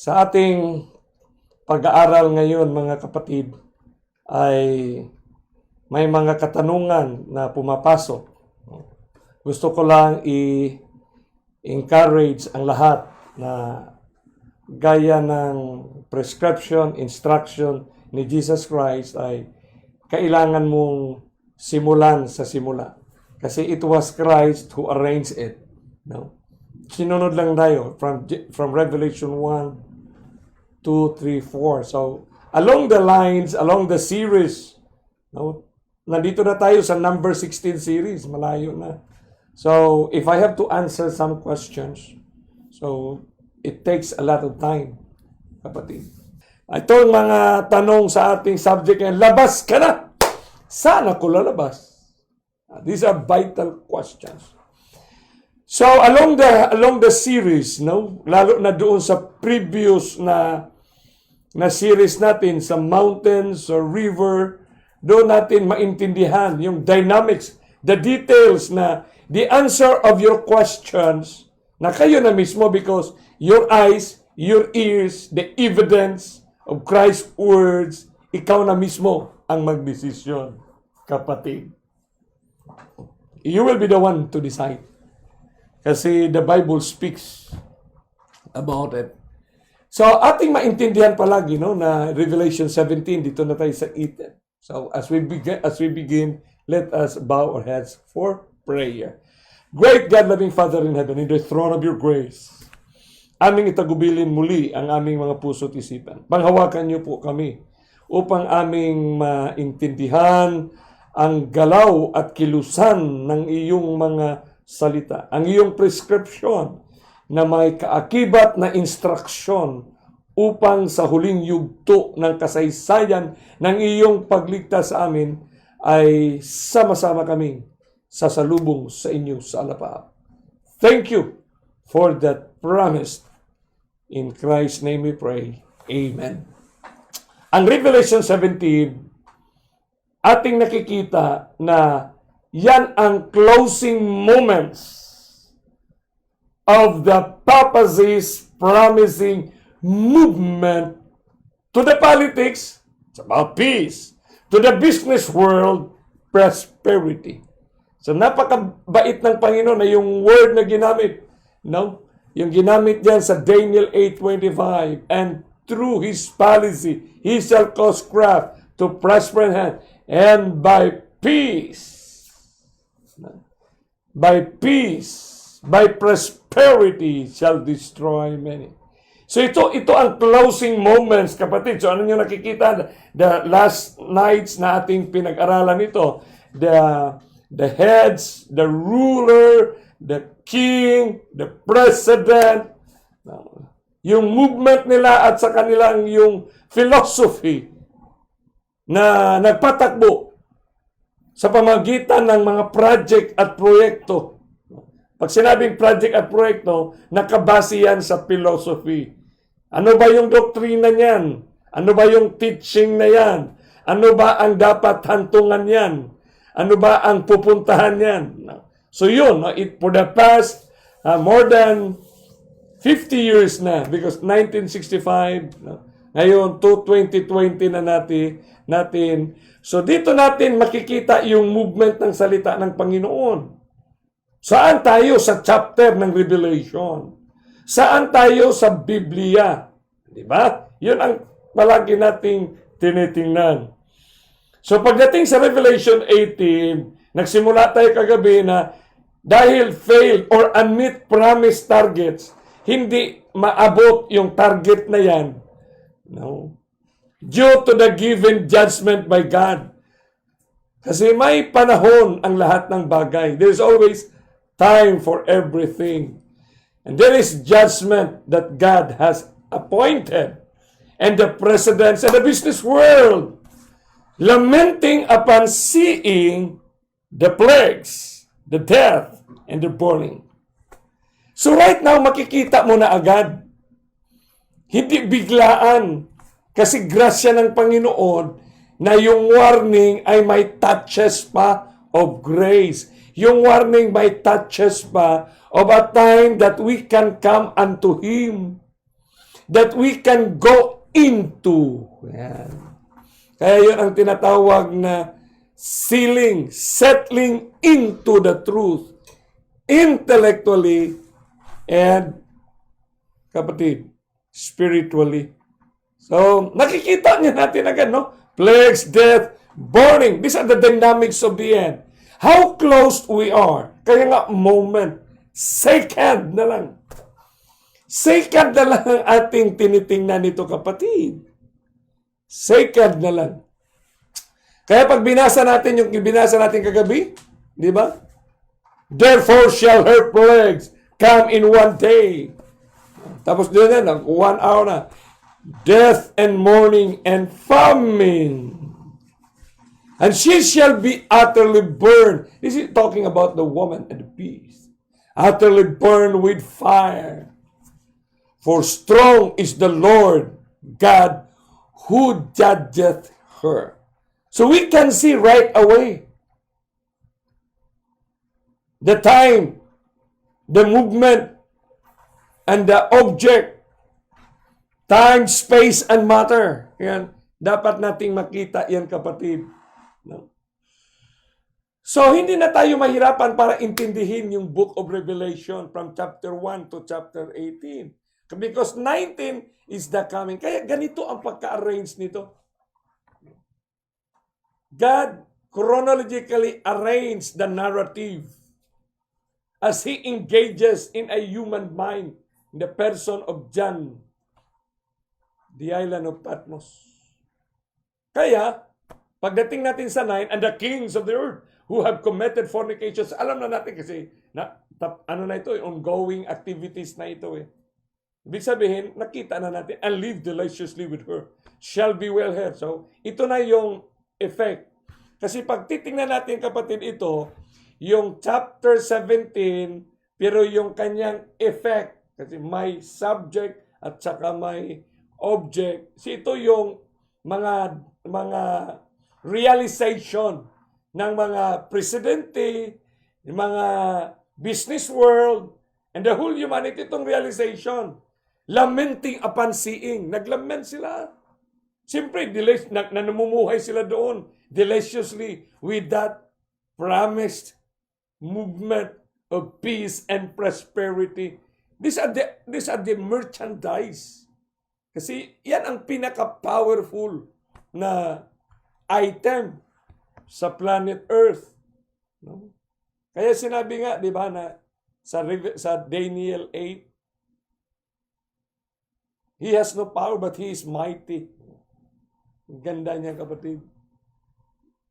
Sa ating pag-aaral ngayon, mga kapatid, ay may mga katanungan na pumapasok. Gusto ko lang i-encourage ang lahat na gaya ng prescription, instruction ni Jesus Christ ay kailangan mong simulan sa simula. Kasi it was Christ who arranged it. No? Sinunod lang tayo from Revelation 1, 2, 3, 4. So, along the lines, along the series, no? Nandito na tayo sa number 16 series. Malayo na. So, if I have to answer some questions, so, it takes a lot of time, kapatid. Itong mga tanong sa ating subject ay, labas ka na! Saan ako lalabas? These are vital questions. So, along the series, no, lalo na doon sa previous na series natin sa mountains or river, doon natin maintindihan yung dynamics, the details na the answer of your questions na kayo na mismo because your eyes, your ears, the evidence of Christ's words, ikaw na mismo ang magdesisyon, kapatid. You will be the one to decide. Kasi the Bible speaks about it. So, ating maintindihan palagi, no, na Revelation 17, dito na tayo sa 8. So, as we begin, let us bow our heads for prayer. Great God-loving Father in heaven, in the throne of your grace, aming itagubilin muli ang aming mga puso't isipan. Panghawakan niyo po kami upang aming maintindihan ang galaw at kilusan ng iyong mga salita, ang iyong prescription na may kaakibat na instruksyon upang sa huling yugto ng kasaysayan ng iyong pagligtas sa amin ay sama-sama kaming sasalubong sa inyo sa alapaa. Thank you for that promise. In Christ's name we pray. Amen. Ang Revelation 17, ating nakikita na yan ang closing moments of the papacy's promising movement to the politics, it's about peace, to the business world, prosperity. So napakabait ng Panginoon na yung word na ginamit, no? Yung ginamit diyan sa Daniel 8:25, and through his policy, he shall cause craft to prosper in hand, and by peace, by prosperity shall destroy many. So ito ang closing moments, kapatid. So ano nyo nakikita? The last nights na ating pinag-aralan ito, the heads, the ruler, the king, the president, yung movement nila at sa kanilang yung philosophy na nagpatakbo sa pamagitan ng mga project at proyekto. Pag sinabing project at proyekto, nakabase yan sa philosophy. Ano ba yung doktrina niyan? Ano ba yung teaching na yan? Ano ba ang dapat hantungan yan? Ano ba ang pupuntahan yan? So yun, for the past more than 50 years na, because 1965, ngayon to 2020 na natin. So dito natin makikita yung movement ng salita ng Panginoon. Saan tayo sa chapter ng Revelation? Saan tayo sa Biblia? Di ba? Yun ang palagi nating tinitingnan. So pagdating sa Revelation 18, nagsimula tayo kagabi na dahil failed or unmet promised targets, hindi maabot yung target na yan. No. Due to the given judgment by God. Kasi may panahon ang lahat ng bagay. There's always time for everything. And there is judgment that God has appointed. And the presidents and the business world lamenting upon seeing the plagues, the death, and the burning. So right now, makikita mo na agad. Hindi biglaan. Kasi grasya ng Panginoon na yung warning ay may touches pa of grace. Yung warning may touches pa of a time that we can come unto Him. that we can go into. Yan. Kaya yun ang tinatawag na sealing, settling into the truth, intellectually, and, kapatid, spiritually. So, nakikita niya natin agad, no? Plagues, death, burning. These are the dynamics of the end. How close we are. Kaya nga, moment, second na lang. Second na lang ang ating tinitingnan nito, kapatid. Second na lang. Kaya pag binasa natin yung binasa natin kagabi, di ba? Therefore shall her plagues come in one day. Tapos doon na, 1 hour na. Death and mourning and famine. And she shall be utterly burned. This is talking about the woman and the beast. Utterly burned with fire. For strong is the Lord God who judgeth her. So we can see right away the time, the movement, and the object, time, space, and matter. Yan. Dapat nating makita yan, kapatid. No? So, hindi na tayo mahirapan para intindihin yung Book of Revelation from chapter 1 to chapter 18. Because 19 is the coming. Kaya ganito ang pagka-arrange nito. God chronologically arranged the narrative as He engages in a human mind in the person of John, the island of Patmos. Kaya, pagdating natin sa 9, and the kings of the earth who have committed fornications, alam na natin kasi, ano na ito, ongoing activities na ito eh. Ibig sabihin, nakita na natin, and live deliciously with her, shall be well heard. So, ito na yung effect. Kasi pag titingnan natin, kapatid, ito, yung chapter 17, pero yung kanyang effect, kasi may subject at saka may object. So, ito yung mga realization ng mga presidente, mga business world, and the whole humanity, itong realization. Lamenting upon seeing. Naglament sila. Siyempre, namumuhay sila doon deliciously with that promised movement of peace and prosperity. These are the merchandise. Kasi yan ang pinaka-powerful na item sa planet Earth. No? Kaya sinabi nga, di ba, na sa Daniel 8, He has no power, but He is mighty. Ganda niya, kapatid.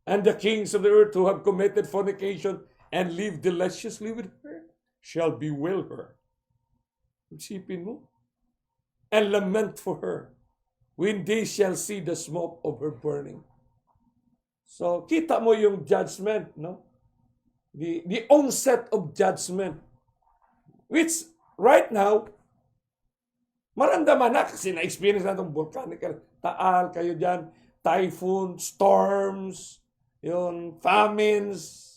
And the kings of the earth who have committed fornication and live deliciously with her shall bewail her. Isipin mo. And lament for her when they shall see the smoke of her burning. So, kita mo yung judgment, no? The onset of judgment. Which, right now, maramdaman na kasi na-experience na itong volcanic. Taal kayo dyan, typhoon, storms, yun, famines,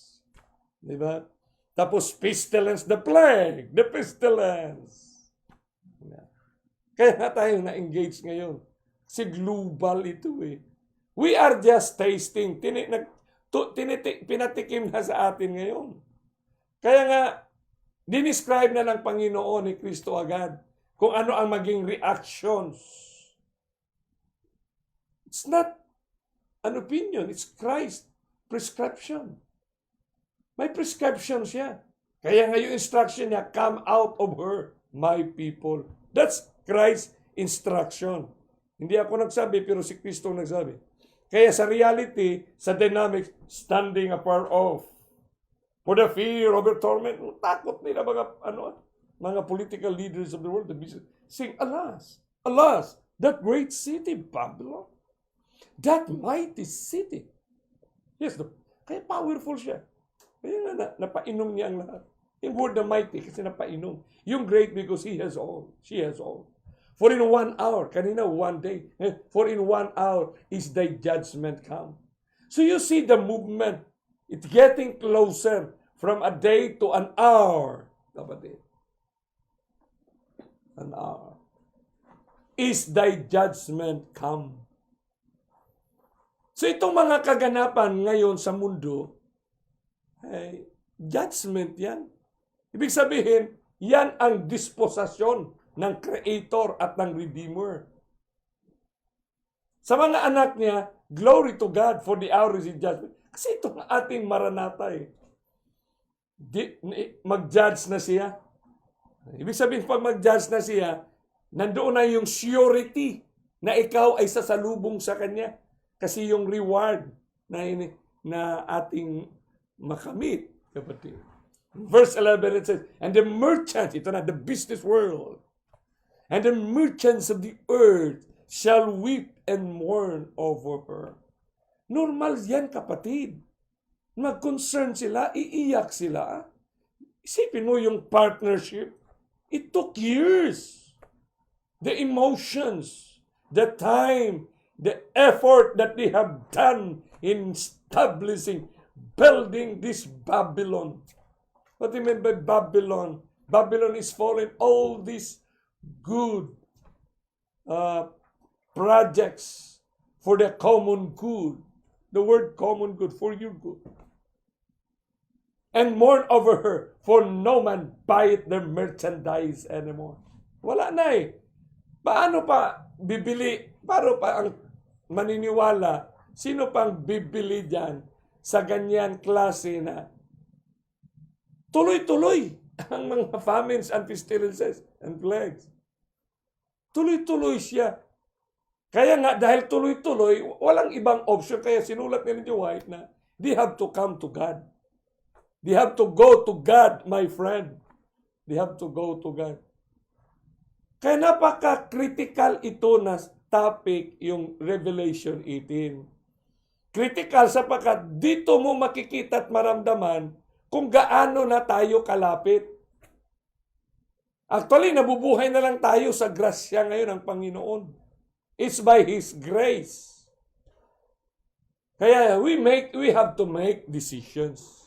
di ba? Tapos pestilence, the plague, the pestilence. Kaya nga tayo na-engage ngayon. Kasi global ito eh. We are just tasting. Pinatikim na sa atin ngayon. Kaya nga, dinescribe na ng Panginoon ni Kristo agad kung ano ang maging reactions. It's not an opinion. It's Christ's prescription. May prescription siya. Kaya nga yung instruction niya, come out of her, my people. That's Christ's instruction. Hindi ako nagsabi, pero si Kristo nagsabi. Kaya sa reality, sa dynamics, standing afar off. For the fear of your torment, takot nila mga political leaders of the world, sing, alas, alas, that great city, Babylon, that mighty city. Yes, kaya powerful siya. Kaya nga, napainom niya ang lahat. Yung word na mighty, kasi napainom. Yung great because he has all, she has all. For in 1 hour, kanina 1 day, for in 1 hour is thy judgment come. So you see the movement, it's getting closer from a day to an hour. Kapatid. An hour. is thy judgment come. So itong mga kaganapan ngayon sa mundo, ay judgment yan. Ibig sabihin, yan ang disposasyon ng Creator at ng Redeemer. Sa mga anak niya, glory to God for the hour is in judgment. Kasi ito ang ating maranata eh. Mag-judge na siya. Ibig sabihin, pag mag-judge na siya, nandoon na yung surety na ikaw ay sasalubong sa Kanya. Kasi yung reward na ating makamit, kapatid. Verse 11, it says, and the merchant, ito na, the business world, and the merchants of the earth shall weep and mourn over her. Normal yan, kapatid. Mag-concern sila, iiyak sila. Isipin mo yung partnership. It took years. The emotions, the time, the effort that they have done in establishing, building this Babylon. What do you mean by Babylon? Babylon is fallen. All these good projects for the common good. The word common good, for your good. And mourn over her, for no man buyeth their merchandise anymore. Wala na eh. Paano pa bibili? Paano pa ang maniniwala? Sino pang bibili dyan sa ganyan klase na tuloy-tuloy ang mga famines and pestilences and plagues? Tuloy-tuloy siya. Kaya nga, dahil tuloy-tuloy, walang ibang option. Kaya sinulat nila ni White na they have to come to God. They have to go to God, my friend. They have to go to God. Kaya napaka-critical ito na topic, yung Revelation 18. Critical sapagkat dito mo makikita at maramdaman kung gaano na tayo kalapit. Actually, nabubuhay na lang tayo sa grasya ngayon ng Panginoon. It's by His grace. Kaya we have to make decisions.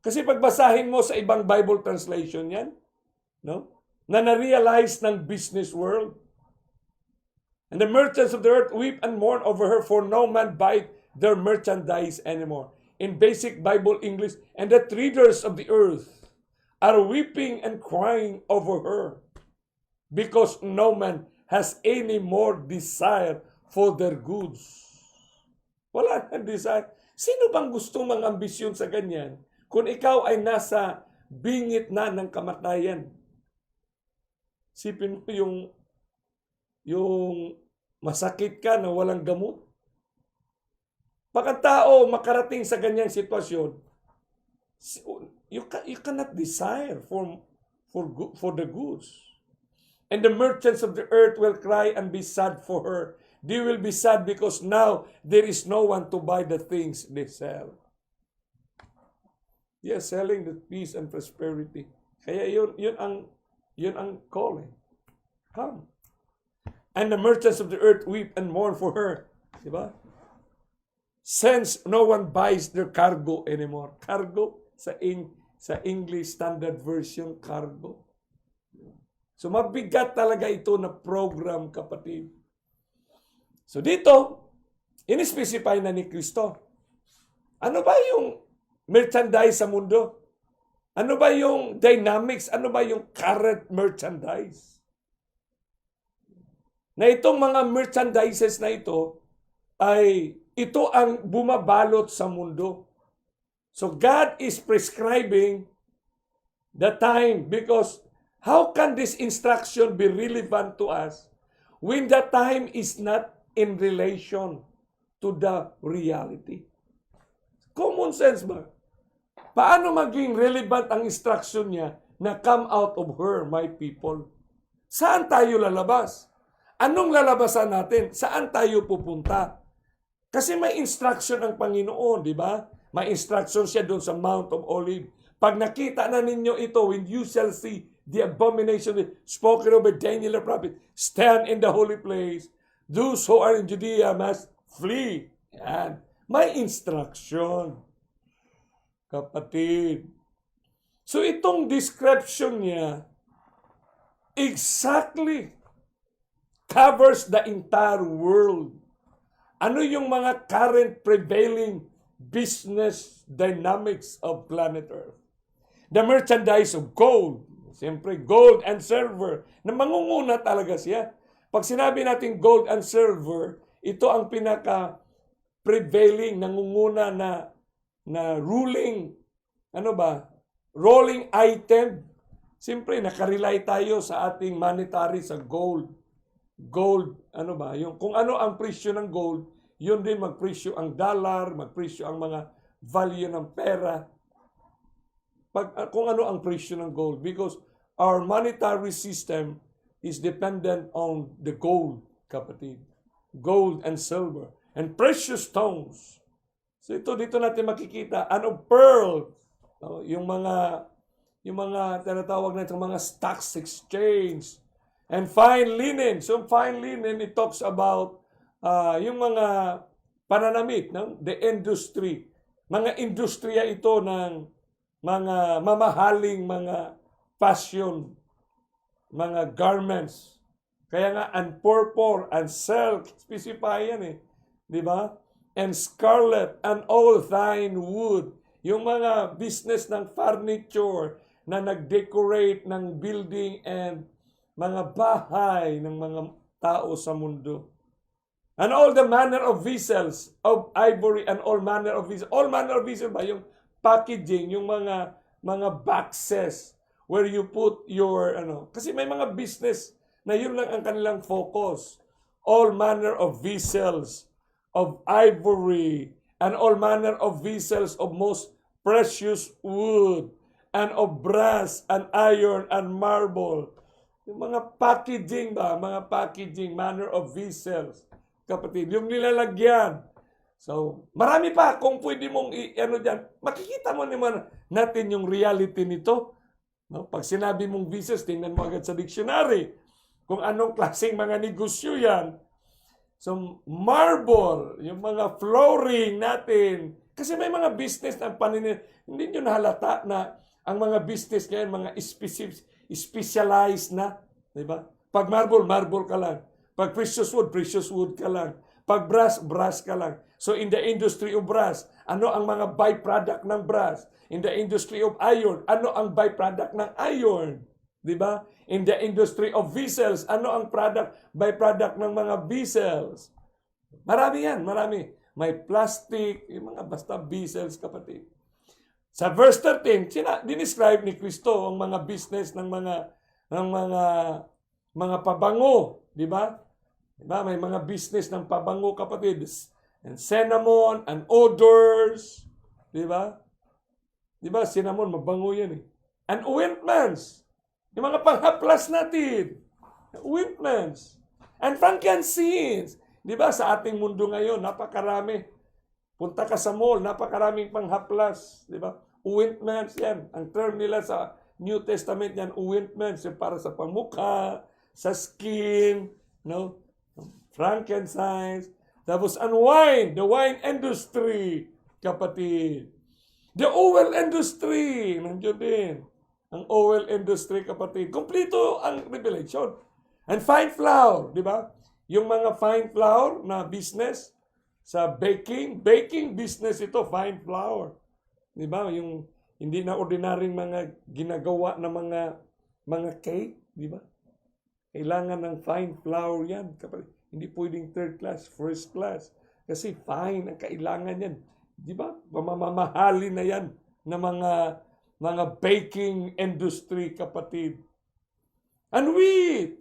Kasi pagbasahin mo sa ibang Bible translation yan, no? Na na-realize ng business world. And the merchants of the earth weep and mourn over her, for no man buy their merchandise anymore. In basic Bible English, and the traders of the earth are weeping and crying over her, because no man has any more desire for their goods. Wala nang desire. Sino bang gustong mga ambisyon sa ganyan? Kung ikaw ay nasa bingit na ng kamatayan. Sipin mo yung masakit ka na walang gamot. Pagkatao makarating sa ganyang sitwasyon, you cannot desire for the goods. And the merchants of the earth will cry and be sad for her. They will be sad because now there is no one to buy the things they sell. Yes, selling the peace and prosperity. Kaya yun ang calling. Come. And the merchants of the earth weep and mourn for her. Diba? Since no one buys their cargo anymore. Cargo sa English Standard Version, cargo. So mabigat talaga ito na program, kapatid. So dito, in-specify na ni Kristo. Ano ba yung merchandise sa mundo? Ano ba yung dynamics? Ano ba yung current merchandise? Na itong mga merchandises na ito ang bumabalot sa mundo. So God is prescribing the time, because how can this instruction be relevant to us when the time is not in relation to the reality? Common sense ba? Paano maging relevant ang instruction niya na come out of her, my people? Saan tayo lalabas? Anong lalabasan natin? Saan tayo pupunta? Kasi may instruction ang Panginoon, di ba? May instruction siya doon sa Mount of Olives. Pag nakita na ninyo ito, when you shall see the abomination spoken of by Daniel the prophet, stand in the holy place. Those who are in Judea must flee. Yan. May instruction, kapatid. So itong description niya, exactly covers the entire world. Ano yung mga current prevailing business dynamics of planet Earth? The merchandise of gold. Siyempre, gold and silver. Na mangunguna talaga siya. Pag sinabi natin gold and silver, ito ang pinaka-prevailing, nangunguna na ruling, rolling item. Siyempre, nakarely tayo sa ating monetary sa gold. Gold, yung kung ano ang presyo ng gold, yun din magpresyo ang dollar, magpresyo ang mga value ng pera. Kung ano ang presyo ng gold. Because our monetary system is dependent on the gold, kapatid. Gold and silver. And precious stones. So dito natin makikita. Pearl. Yung mga tinatawag natin mga stocks exchange. And fine linen. So fine linen, it talks about yung mga pananamit, the industry. Mga industriya ito ng mga mamahaling mga fashion, mga garments. Kaya nga, and purple, and silk, specify yan Di ba? And scarlet, and all fine wood. Yung mga business ng furniture na nag-decorate ng building and mga bahay ng mga tao sa mundo. And all the manner of vessels of ivory and all manner of vessels. All manner of vessels ba? Yung packaging, yung mga boxes where you put your, kasi may mga business na yun lang ang kanilang focus. All manner of vessels of ivory and all manner of vessels of most precious wood and of brass and iron and marble. Yung mga packaging ba? Mga packaging, manner of vessels. Kapatid, yung nilalagyan. So, marami pa kung pwede mong dyan. Makikita mo naman natin yung reality nito. No? Pag sinabi mong vessels, tingnan mo agad sa dictionary. Kung anong klaseng mga negosyo yan. So, marble, yung mga flooring natin. Kasi may mga business na hindi nyo nahalata na ang mga business ngayon, mga specialized na. Diba? Pag marble, marble ka lang. Pag precious wood ka lang. Pag brass, brass ka lang. So in the industry of brass, ano ang mga byproduct ng brass? In the industry of iron, ano ang byproduct ng iron? Diba? In the industry of vessels, ano ang byproduct ng mga vessels? Marami yan, marami. May plastic, yung mga basta vessels, kapatid. Sa verse 13, dinescribe ni Kristo ang mga business ng mga pabango, di ba? Diba? May mga business ng pabango, kapatid. And cinnamon and odors. Diba? Diba? Cinnamon, mabango yan And ointments. Yung mga panghaplas natin. Ointments. And frankincense. Diba? Sa ating mundo ngayon, napakarami. Punta ka sa mall, napakaraming panghaplas. Diba? Ointments yan. Ang term nila sa New Testament yan, ointments. Yung para sa pamukha, sa skin, frankincense, tapos and wine, the wine industry, kapatid. The oil industry, nandiyon din. Ang oil industry, kapatid. Kompleto ang revelation. And fine flour, di ba? Yung mga fine flour na business sa baking business ito, fine flour. Di ba? Yung hindi na ordinaryong mga ginagawa na mga cake, di ba? Kailangan ng fine flour yan, kapatid. Hindi pwedeng third class, first class. Kasi fine ang kailangan yan. Di ba? Mamamahali na yan na mga baking industry, kapatid. And wheat.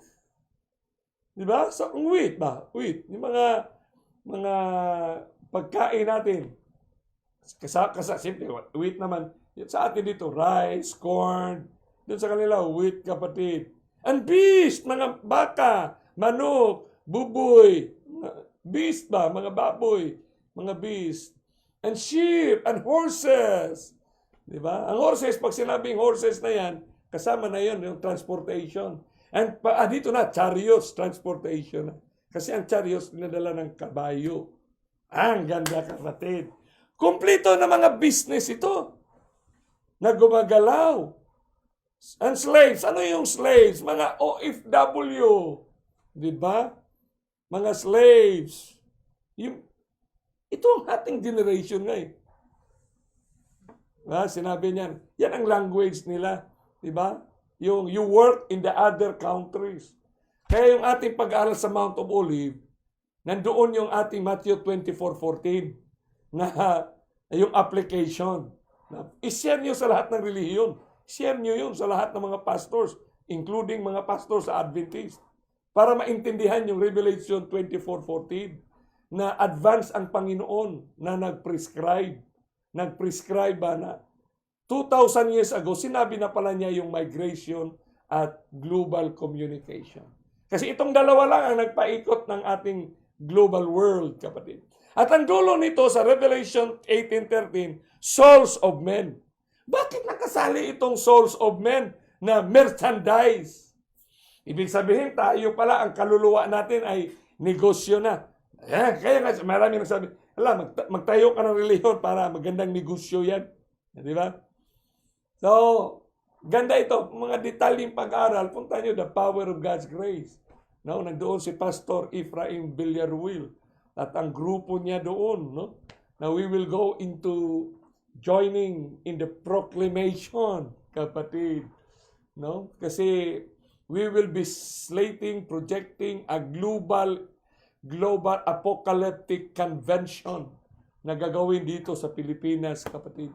Di ba? So, wheat ba? Wheat. Yung mga pagkain natin. Simple, wheat naman. Sa atin dito, rice, corn. Doon sa kanila, wheat, kapatid. And beast, mga baka, manok, buboy, beast ba, mga baboy, mga beast. And sheep, and horses. Diba? Ang horses, pag sinabing horses na yan, kasama na yon yung transportation. And dito na, chariots, transportation. Kasi ang chariots, dinadala ng kabayo. Ang ganda, kapatid. Kompleto na mga business ito na gumagalaw. And slaves, ano yung slaves? Mga OFW. Diba? mga slaves. Ito ang ating generation nga eh. Sinabi niyan, yan ang language nila. Diba? Yung you work in the other countries. Kaya yung ating pag-aaral sa Mount of Olive, nandoon yung ating Matthew 24:14 na yung application. I-share nyo sa lahat ng relihiyon. Share nyo yun sa lahat ng mga pastors, including mga pastors sa Adventist, para maintindihan yung Revelation 24:14 na advance ang Panginoon na nag-prescribe na 2,000 years ago, sinabi na pala niya yung migration at global communication. Kasi itong dalawa lang ang nagpaikot ng ating global world, kapatid. At ang dulo nito sa Revelation 18:13, souls of men. Bakit nakasali itong souls of men na merchandise? Ibig sabihin, tayo pala, ang kaluluwa natin ay negosyo na. Kaya nga, marami nagsabi, magtayo ka ng relihiyon para magandang negosyo yan. Di ba? So, ganda ito. Mga detalyeng pag-aaral, punta nyo, the power of God's grace. No, nandoon si Pastor Ephraim Villarruel at ang grupo niya doon. No? Now, we will go into joining in the proclamation, kapatid. No? Kasi we will be projecting a global apocalyptic convention na gagawin dito sa Pilipinas, kapatid.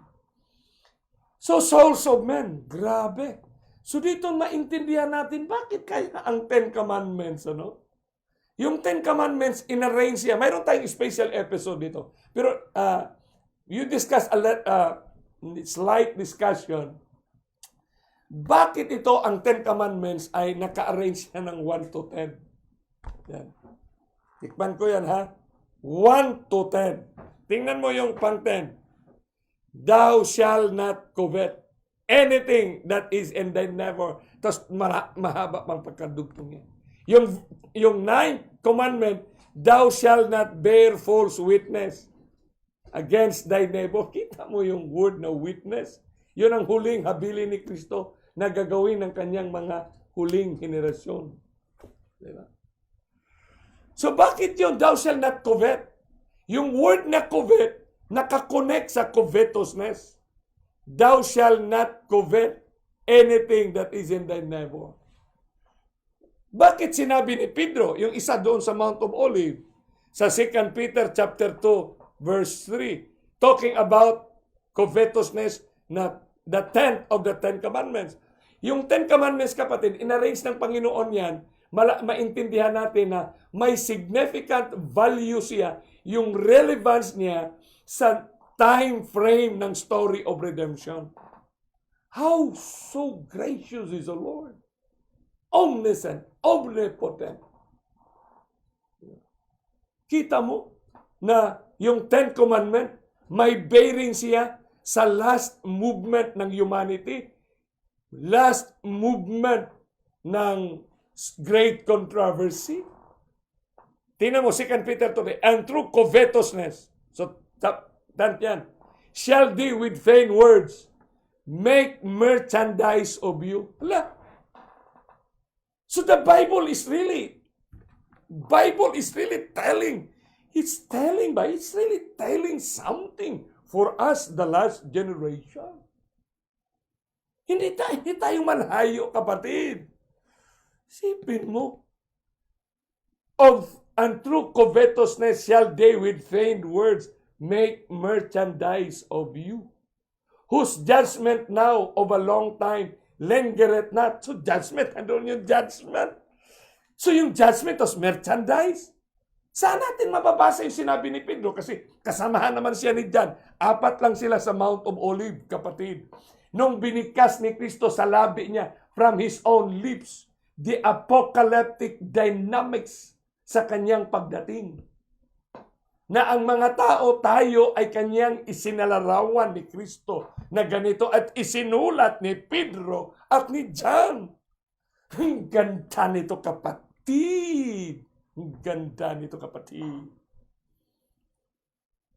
So, souls of men, grabe. So, dito maintindihan natin bakit kaya ang Ten Commandments, ano? Yung Ten Commandments, in-arrange siya. Mayroon tayong special episode dito. Pero, you discuss slight discussion. Bakit ito, ang Ten Commandments, ay naka-arrange siya ng 1 to 10? Yan. Tikman ko yan, ha? 1 to 10. Tingnan mo yung pang 10. Thou shall not covet anything that is in thy neighbor. Tapos mahaba pang pagkadugtong yan. Yung 9th commandment, thou shall not bear false witness against thy neighbor. Kita mo yung word na witness. Yun ang huling habilin ni Kristo na gagawin ng kanyang mga huling henerasyon. Diba? So bakit yun? Thou shall not covet. Yung word na covet, nakakonect sa covetousness. Thou shall not covet anything that is in thy neighbor. Bakit sinabi ni Pedro, yung isa doon sa Mount of Olive, sa 2 Peter chapter 2, verse 3, talking about covetousness na the 10th of the 10 Commandments. Yung 10 Commandments, kapatid, inarrange ng Panginoon yan, maintindihan natin na may significant value siya, yung relevance niya sa time frame ng story of redemption. How so gracious is the Lord. Omniscient, omnipotent. Kita mo na yung 10 Commandment, may bearing siya sa last movement ng humanity, last movement ng great controversy. Tingnan mo, 2 Peter 2, and through covetousness, so yan, shall they with vain words make merchandise of you. Hala. So the Bible is really telling. It's really telling something for us, the last generation. Hindi tayo malayo, kapatid. Sipin mo. And through covetousness shall they with feigned words make merchandise of you, whose judgment now of a long time lingereth not. So judgment, andun yung judgment. So yung judgment was merchandise. Saan natin mababasa yung sinabi ni Pedro? Kasi kasamahan naman siya ni John. 4 lang sila sa Mount of Olive, kapatid. Nung binikas ni Kristo sa labi niya from His own lips, the apocalyptic dynamics sa kanyang pagdating. Na ang mga tao, tayo ay kanyang isinalarawan ni Kristo na ganito at isinulat ni Pedro at ni John. Ang ganda nito, kapatid. Ang ganda nito, kapatid.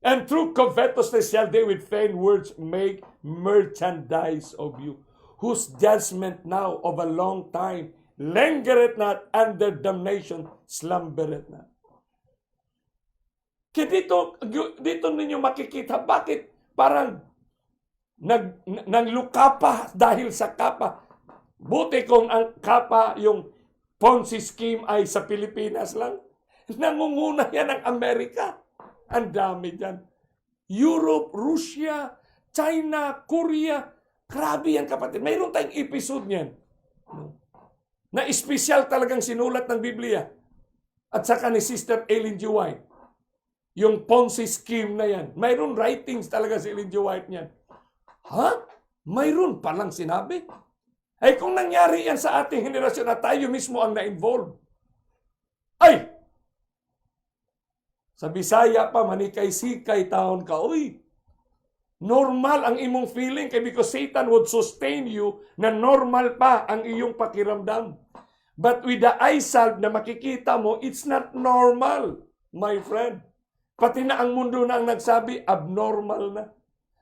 And through covetousness shall they with feigned words make merchandise of you, whose judgment now of a long time lingereth not, and their damnation slumbereth not. Kaya dito ninyo makikita bakit parang nangluka pa dahil sa kapa. Buti kung ang kapa, yung Ponzi scheme ay sa Pilipinas lang. Nangunguna yan ang Amerika. Ang dami dyan. Europe, Russia, China, Korea. Grabe yan, kapatid. Mayroon tayong episode niyan. Na espesyal talagang sinulat ng Biblia. At saka ni Sister Ellen G. White. Yung Ponzi scheme na yan. Mayroon writings talaga si Ellen G. White niyan. Ha? Mayroon palang sinabi? Ay kung nangyari yan sa ating henerasyon na tayo mismo ang na-involve. Ay! Sa Bisaya pa, manikay-sikay taon ka. Uy! Normal ang imong feeling kay because Satan would sustain you na normal pa ang iyong pakiramdam. But with the eye salve na makikita mo, it's not normal, my friend. Pati na ang mundo na ang nagsabi, abnormal na.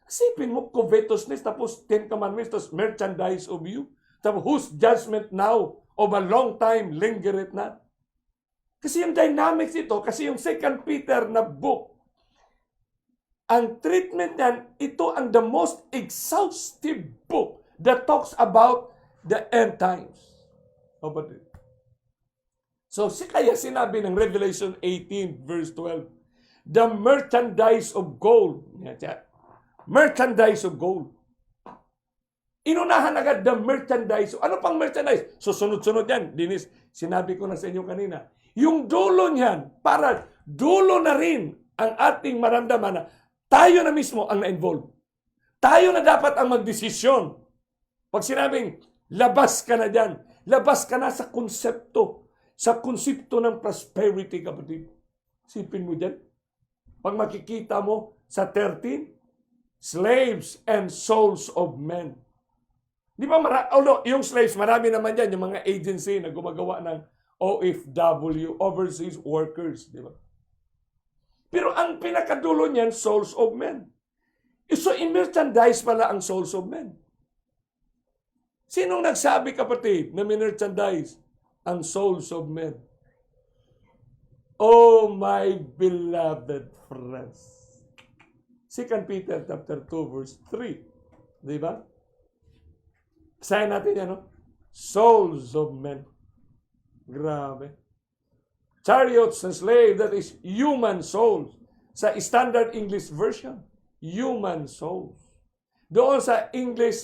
Isipin mo, covetousness, tapos 10 commandments, tapos merchandise of you. Tapos whose judgment now of a long time lingereth not. Kasi yung dynamics ito, kasi yung 2 Peter na book, ang treatment niyan, ito ang the most exhaustive book that talks about the end times. So, kaya sinabi ng Revelation 18 verse 12, the merchandise of gold. Merchandise of gold. Inunahan agad the merchandise. Ano pang merchandise? Susunod-sunod yan. Dinis, sinabi ko na sa inyo kanina. Yung dulo niyan, para dulo na rin ang ating maramdaman na tayo na mismo ang na-involve. Tayo na dapat ang magdesisyon. Pag sinabing, labas ka na dyan. Labas ka na sa konsepto. Sa konsepto ng prosperity, kapatid. Sipin mo dyan. Pag makikita mo sa 13, slaves and souls of men. Di ba, although yung slaves, marami naman yan, yung mga agency na gumagawa ng OFW, overseas workers. Di ba? Pero ang pinakadulo niyan, souls of men. So, in-merchandise pala ang souls of men. Sinong nagsabi, kapatid, na min-merchandise ang souls of men? Oh, my beloved friends. 2 Peter chapter 2, verse 3. Di ba? Basahin natin yan, no? Souls of men. Grabe. Chariots and slaves, that is human souls. Sa Standard English Version, human souls. Doon sa English,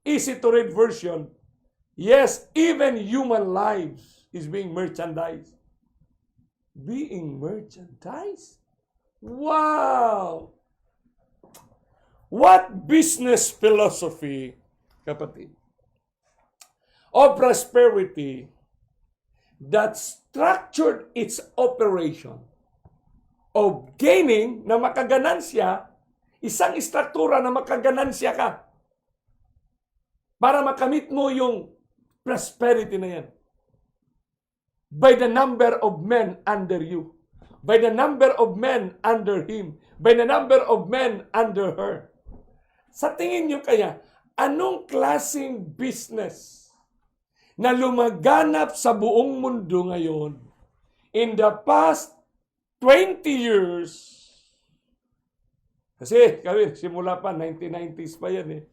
easy to read version, yes, even human lives is being merchandised. Being merchandised? Wow! What business philosophy, kapatid, of prosperity that structured its operation of gaining na makaganansya, isang istruktura na makaganansya ka para makamit mo yung prosperity na yan. By the number of men under you. By the number of men under him. By the number of men under her. Sa tingin nyo kaya, anong klaseng business na lumaganap sa buong mundo ngayon in the past 20 years? Kasi kami, simula pa, 1990s pa yan eh.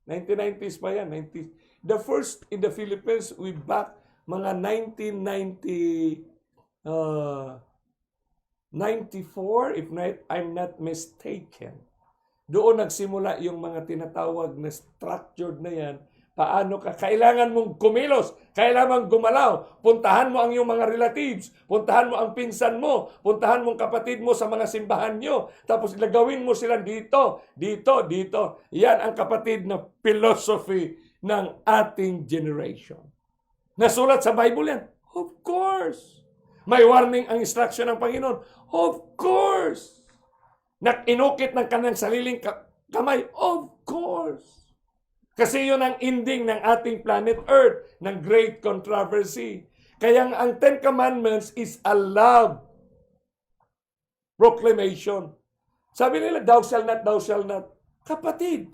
1990s pa yan. 90s. The first in the Philippines, we back mga 94, if not, I'm not mistaken. Doon nagsimula yung mga tinatawag na structured na yan. Paano ka? Kailangan mong kumilos. Kailangan mong gumalaw. Puntahan mo ang iyong mga relatives. Puntahan mo ang pinsan mo. Puntahan mo ang kapatid mo sa mga simbahan nyo. Tapos ilagawin mo sila dito, dito, dito. Yan ang kapatid na philosophy ng ating generation. Nasulat sa Bible yan? Of course. May warning ang instruction ng Panginoon? Of course. Inukit ng kanyang sariling kamay? Of course. Kasi yun ang ending ng ating planet Earth, ng great controversy. Kaya ang 10 Commandments is a love proclamation. Sabi nila, thou shall not, thou shall not. Kapatid,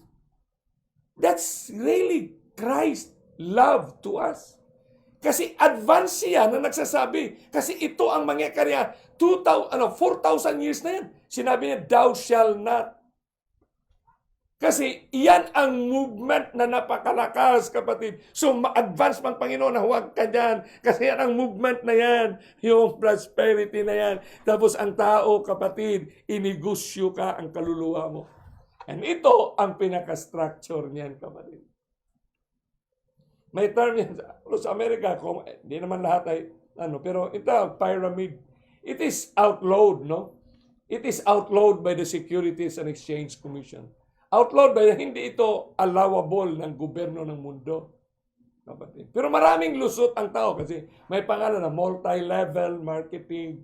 that's really Christ's love to us. Kasi advance siya na nagsasabi. Kasi ito ang mangyayari 4,000 years na yan. Sinabi niya, thou shall not. Kasi iyan ang movement na napakalakas, kapatid. So, ma-advance man Panginoon na huwag ka dyan. Kasi yan ang movement na yan. Yung prosperity na yan. Tapos ang tao, kapatid, inigusyo ka ang kaluluwa mo. And ito ang pinaka-structure niyan, kapatid. May term yan sa Amerika, hindi naman lahat ay, pero ito, pyramid. It is outlawed, no? It is outlawed by the Securities and Exchange Commission. Outlawed by, hindi ito allowable ng gobyerno ng mundo. Kapatid. Pero maraming lusot ang tao kasi may pangalan na multi-level marketing.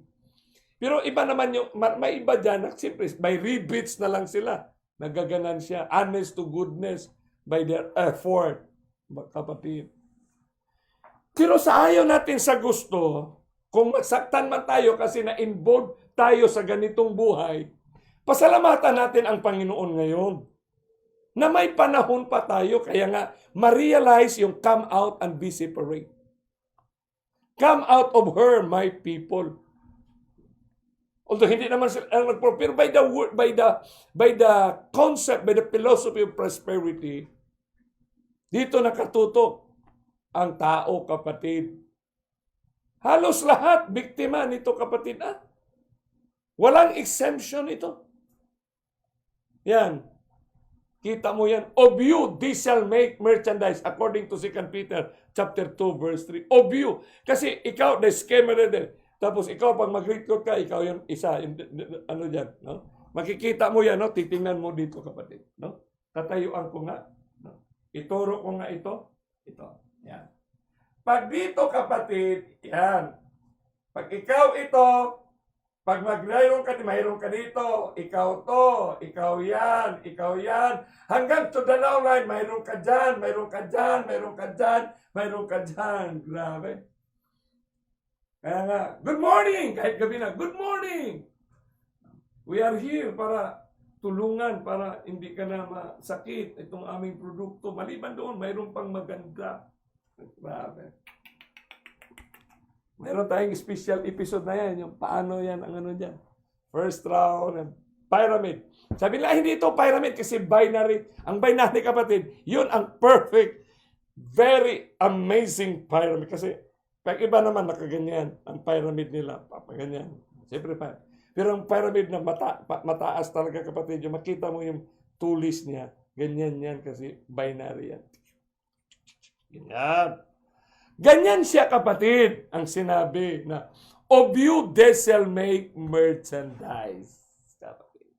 Pero iba naman yung, may iba dyan na simple, by rebates na lang sila. Nagaganan siya, honest to goodness by their effort. Kapatid. Pero sa ayaw natin sa gusto, kung masaktan man tayo kasi na-involved tayo sa ganitong buhay, pasalamatan natin ang Panginoon ngayon na may panahon pa tayo, kaya nga ma-realize yung come out and be separate. Come out of her, my people. Although hindi naman sila pero by the word, by the concept, by the philosophy of prosperity, dito nakatutok ang tao, kapatid. Halos lahat biktima nito, kapatid. Walang exemption ito. Yan. Kita mo yan. Of you, they shall make merchandise according to 2 Peter chapter 2, verse 3. Of you. Kasi ikaw, the scammer din. Tapos ikaw, pag mag-recruit ka, ikaw yung isa. Ano dyan, no? Makikita mo yan, no? Titingnan mo dito, kapatid. No? Tatayuan ko nga. No? Ituro ko nga ito. Ito. Yan. Pag dito, kapatid, yan. Pag ikaw ito, pag mayroon ka dito, ikaw to, ikaw yan, hanggang to the down line, mayroon ka dyan, mayroon ka dyan, mayroon ka dyan, mayroon ka dyan. Grabe. Kaya nga, good morning! Kahit gabi na, good morning! We are here para tulungan, para hindi ka na masakit itong aming produkto. Maliban doon, mayroon pang maganda. Grabe. Meron tayong special episode na yan, yung paano yan, ang ano dyan. First round, and pyramid. Sabi nila, hindi ito pyramid kasi binary. Ang binary, kapatid, yun ang perfect, very amazing pyramid. Kasi, pag iba naman nakaganyan, ang pyramid nila, papaganyan. Siyempre pa. Pero ang pyramid na mataas talaga, kapatid, yung makita mo yung tulis niya, ganyan yan kasi binary yan. Ganyan. Ganyan siya, kapatid, ang sinabi na, of you they shall make merchandise. Kapatid.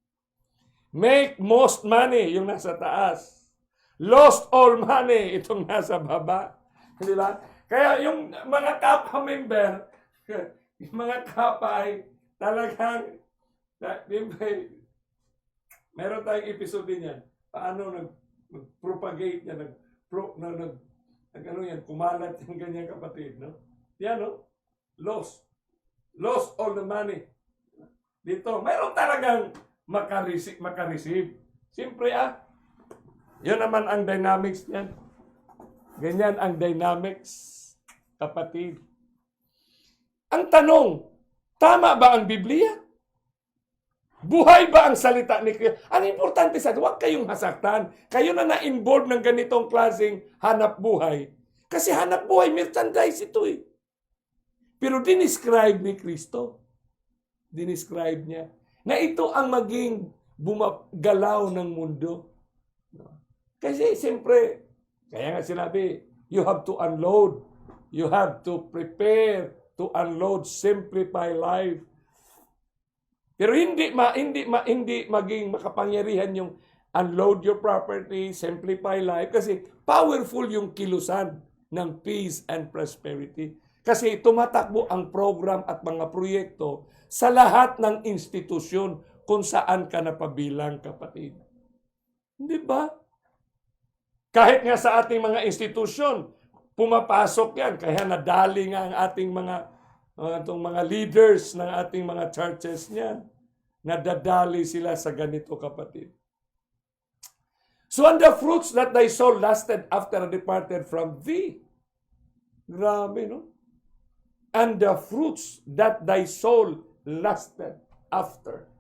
Make most money, yung nasa taas. Lost all money, itong nasa baba. Di ba? Kaya yung mga kappa-member, yung mga kappa ay talagang, meron tayong episode din yan. Paano nag-propagate niya, kumalat yung ganyan, kapatid, no? Yan, no? Lost all the money. Dito, mayroon talagang makareceive. Siyempre, yun naman ang dynamics niyan. Ganyan ang dynamics, kapatid. Ang tanong, tama ba ang Biblia? Buhay ba ang salita ni Kristo? Ang importante sa huwag kayong hasaktan. Kayo na na-involve ng ganitong klaseng hanap buhay. Kasi hanap buhay, merchandise ito eh. Pero dinescribe ni Kristo. Dinescribe niya. Na ito ang maging bumagalaw ng mundo. Kasi siyempre, kaya nga sinabi, you have to unload. You have to prepare to unload, simplify life. Pero hindi maging makapangyarihan yung unload your property, simplify life, kasi powerful yung kilusan ng peace and prosperity. Kasi tumatakbo ang program at mga proyekto sa lahat ng institusyon kung saan ka napabilang, kapatid. Hindi ba? Kahit nga sa ating mga institusyon, pumapasok yan. Kaya nadali nga ang ating mga leaders ng ating mga churches niyan. Nadadali sila sa ganito, kapatid. So, and the fruits that thy soul lasted after departed from thee. Grabe, no? And the fruits that thy soul lasted after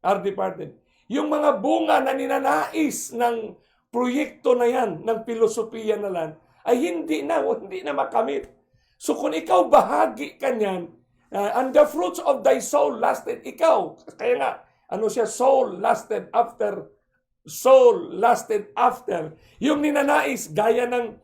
are departed. Yung mga bunga na ninanais ng proyekto na yan, ng filosofiya na lang, ay hindi na makamit. So kung ikaw bahagi ka niyan, and the fruits of thy soul lasted, ikaw, kaya nga, ano siya, soul lasted after. Yung ninanais, gaya ng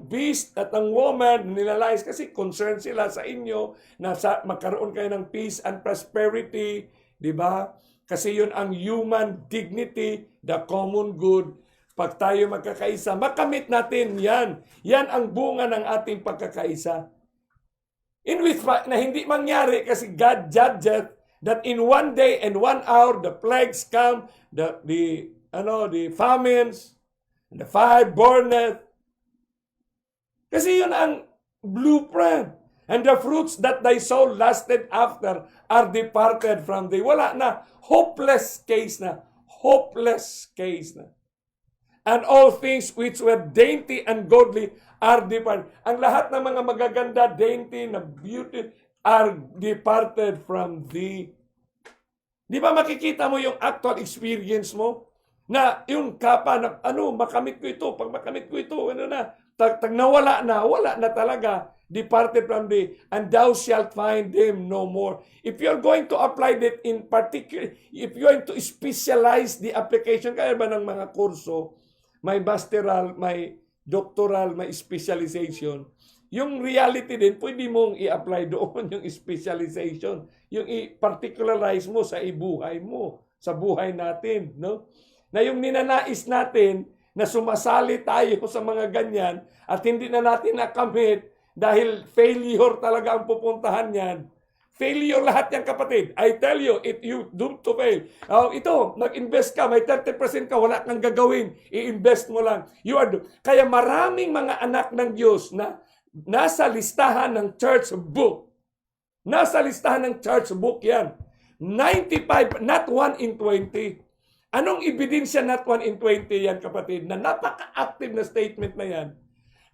beast at ng woman, nilalais kasi concerned sila sa inyo na magkaroon kayo ng peace and prosperity, di ba? Kasi yun ang human dignity, the common good. Pag tayo magkakaisa, makamit natin yan. Yan ang bunga ng ating pagkakaisa. In which na hindi mangyari kasi God judgeth that in one day and 1 hour the plagues come, the famines, the fire burneth. Kasi yun ang blueprint. And the fruits that thy soul lasted after are departed from thee. Wala na. Hopeless case na. And all things which were dainty and godly are departed. Ang lahat ng mga magaganda, dainty, na beauty, are departed from thee. Di ba makikita mo yung actual experience mo? Na yung kapa na, makamit ko ito. Pag makamit ko ito, wala na talaga. Departed from thee, and thou shalt find him no more. If you're going to apply that in particular, if you're going to specialize the application, kaya ba ng mga kurso, may masteral, may doctoral, may specialization, yung reality din, pwede mong i-apply doon yung specialization. Yung i-particularize mo sa ibuhay mo, sa buhay natin, no? Na yung ninanais natin, na sumasali tayo sa mga ganyan, at hindi na natin nakamit, dahil failure talaga ang pupuntahan yan. Failure lahat yan, kapatid. I tell you, if you doomed to fail. Ito, nag-invest ka, may 30% ka, wala kang gagawin. I-invest mo lang. Kaya maraming mga anak ng Diyos na nasa listahan ng church book. Nasa listahan ng church book yan. 95, not 1 in 20. Anong ebidensya not 1 in 20 yan, kapatid? Na napaka-active na statement na yan.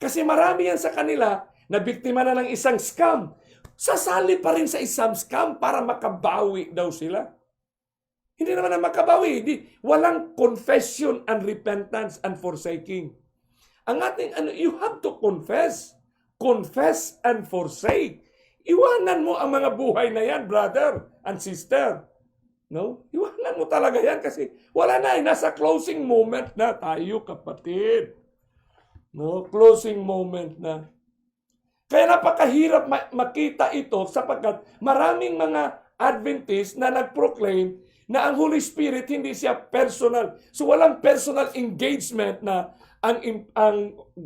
Kasi marami yan sa kanila na biktima na ng isang scam. Sasali pa rin sa isang scam para makabawi daw sila. Hindi naman na makabawi. Walang confession and repentance and forsaking. Ang ating, you have to confess. Confess and forsake. Iwanan mo ang mga buhay na yan, brother and sister. No? Iwanan mo talaga yan kasi wala na. Nasa closing moment na tayo, kapatid. No? Closing moment na. Kaya napakahirap makita ito sapagkat maraming mga Adventist na nag-proclaim na ang Holy Spirit hindi siya personal. So walang personal engagement na ang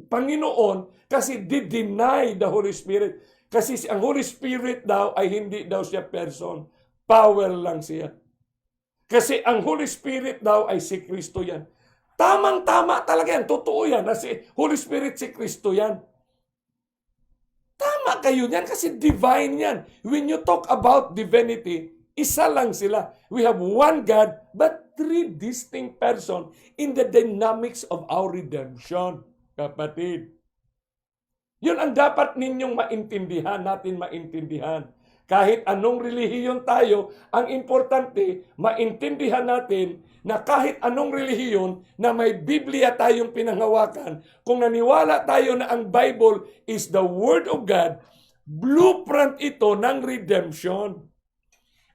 Panginoon kasi deny the Holy Spirit. Kasi ang Holy Spirit daw ay hindi daw siya person. Power lang siya. Kasi ang Holy Spirit daw ay si Kristo yan. Tamang-tama talaga yan. Totoo yan na si Holy Spirit si Kristo yan. Tama kayo yan kasi divine yan. When you talk about divinity, isa lang sila. We have one God but three distinct persons in the dynamics of our redemption. Kapatid. Yun ang dapat ninyong maintindihan, natin maintindihan. Kahit anong relihiyon tayo, ang importante, maintindihan natin na kahit anong relihiyon na may Biblia tayong pinanghawakan, kung naniwala tayo na ang Bible is the Word of God, blueprint ito ng redemption.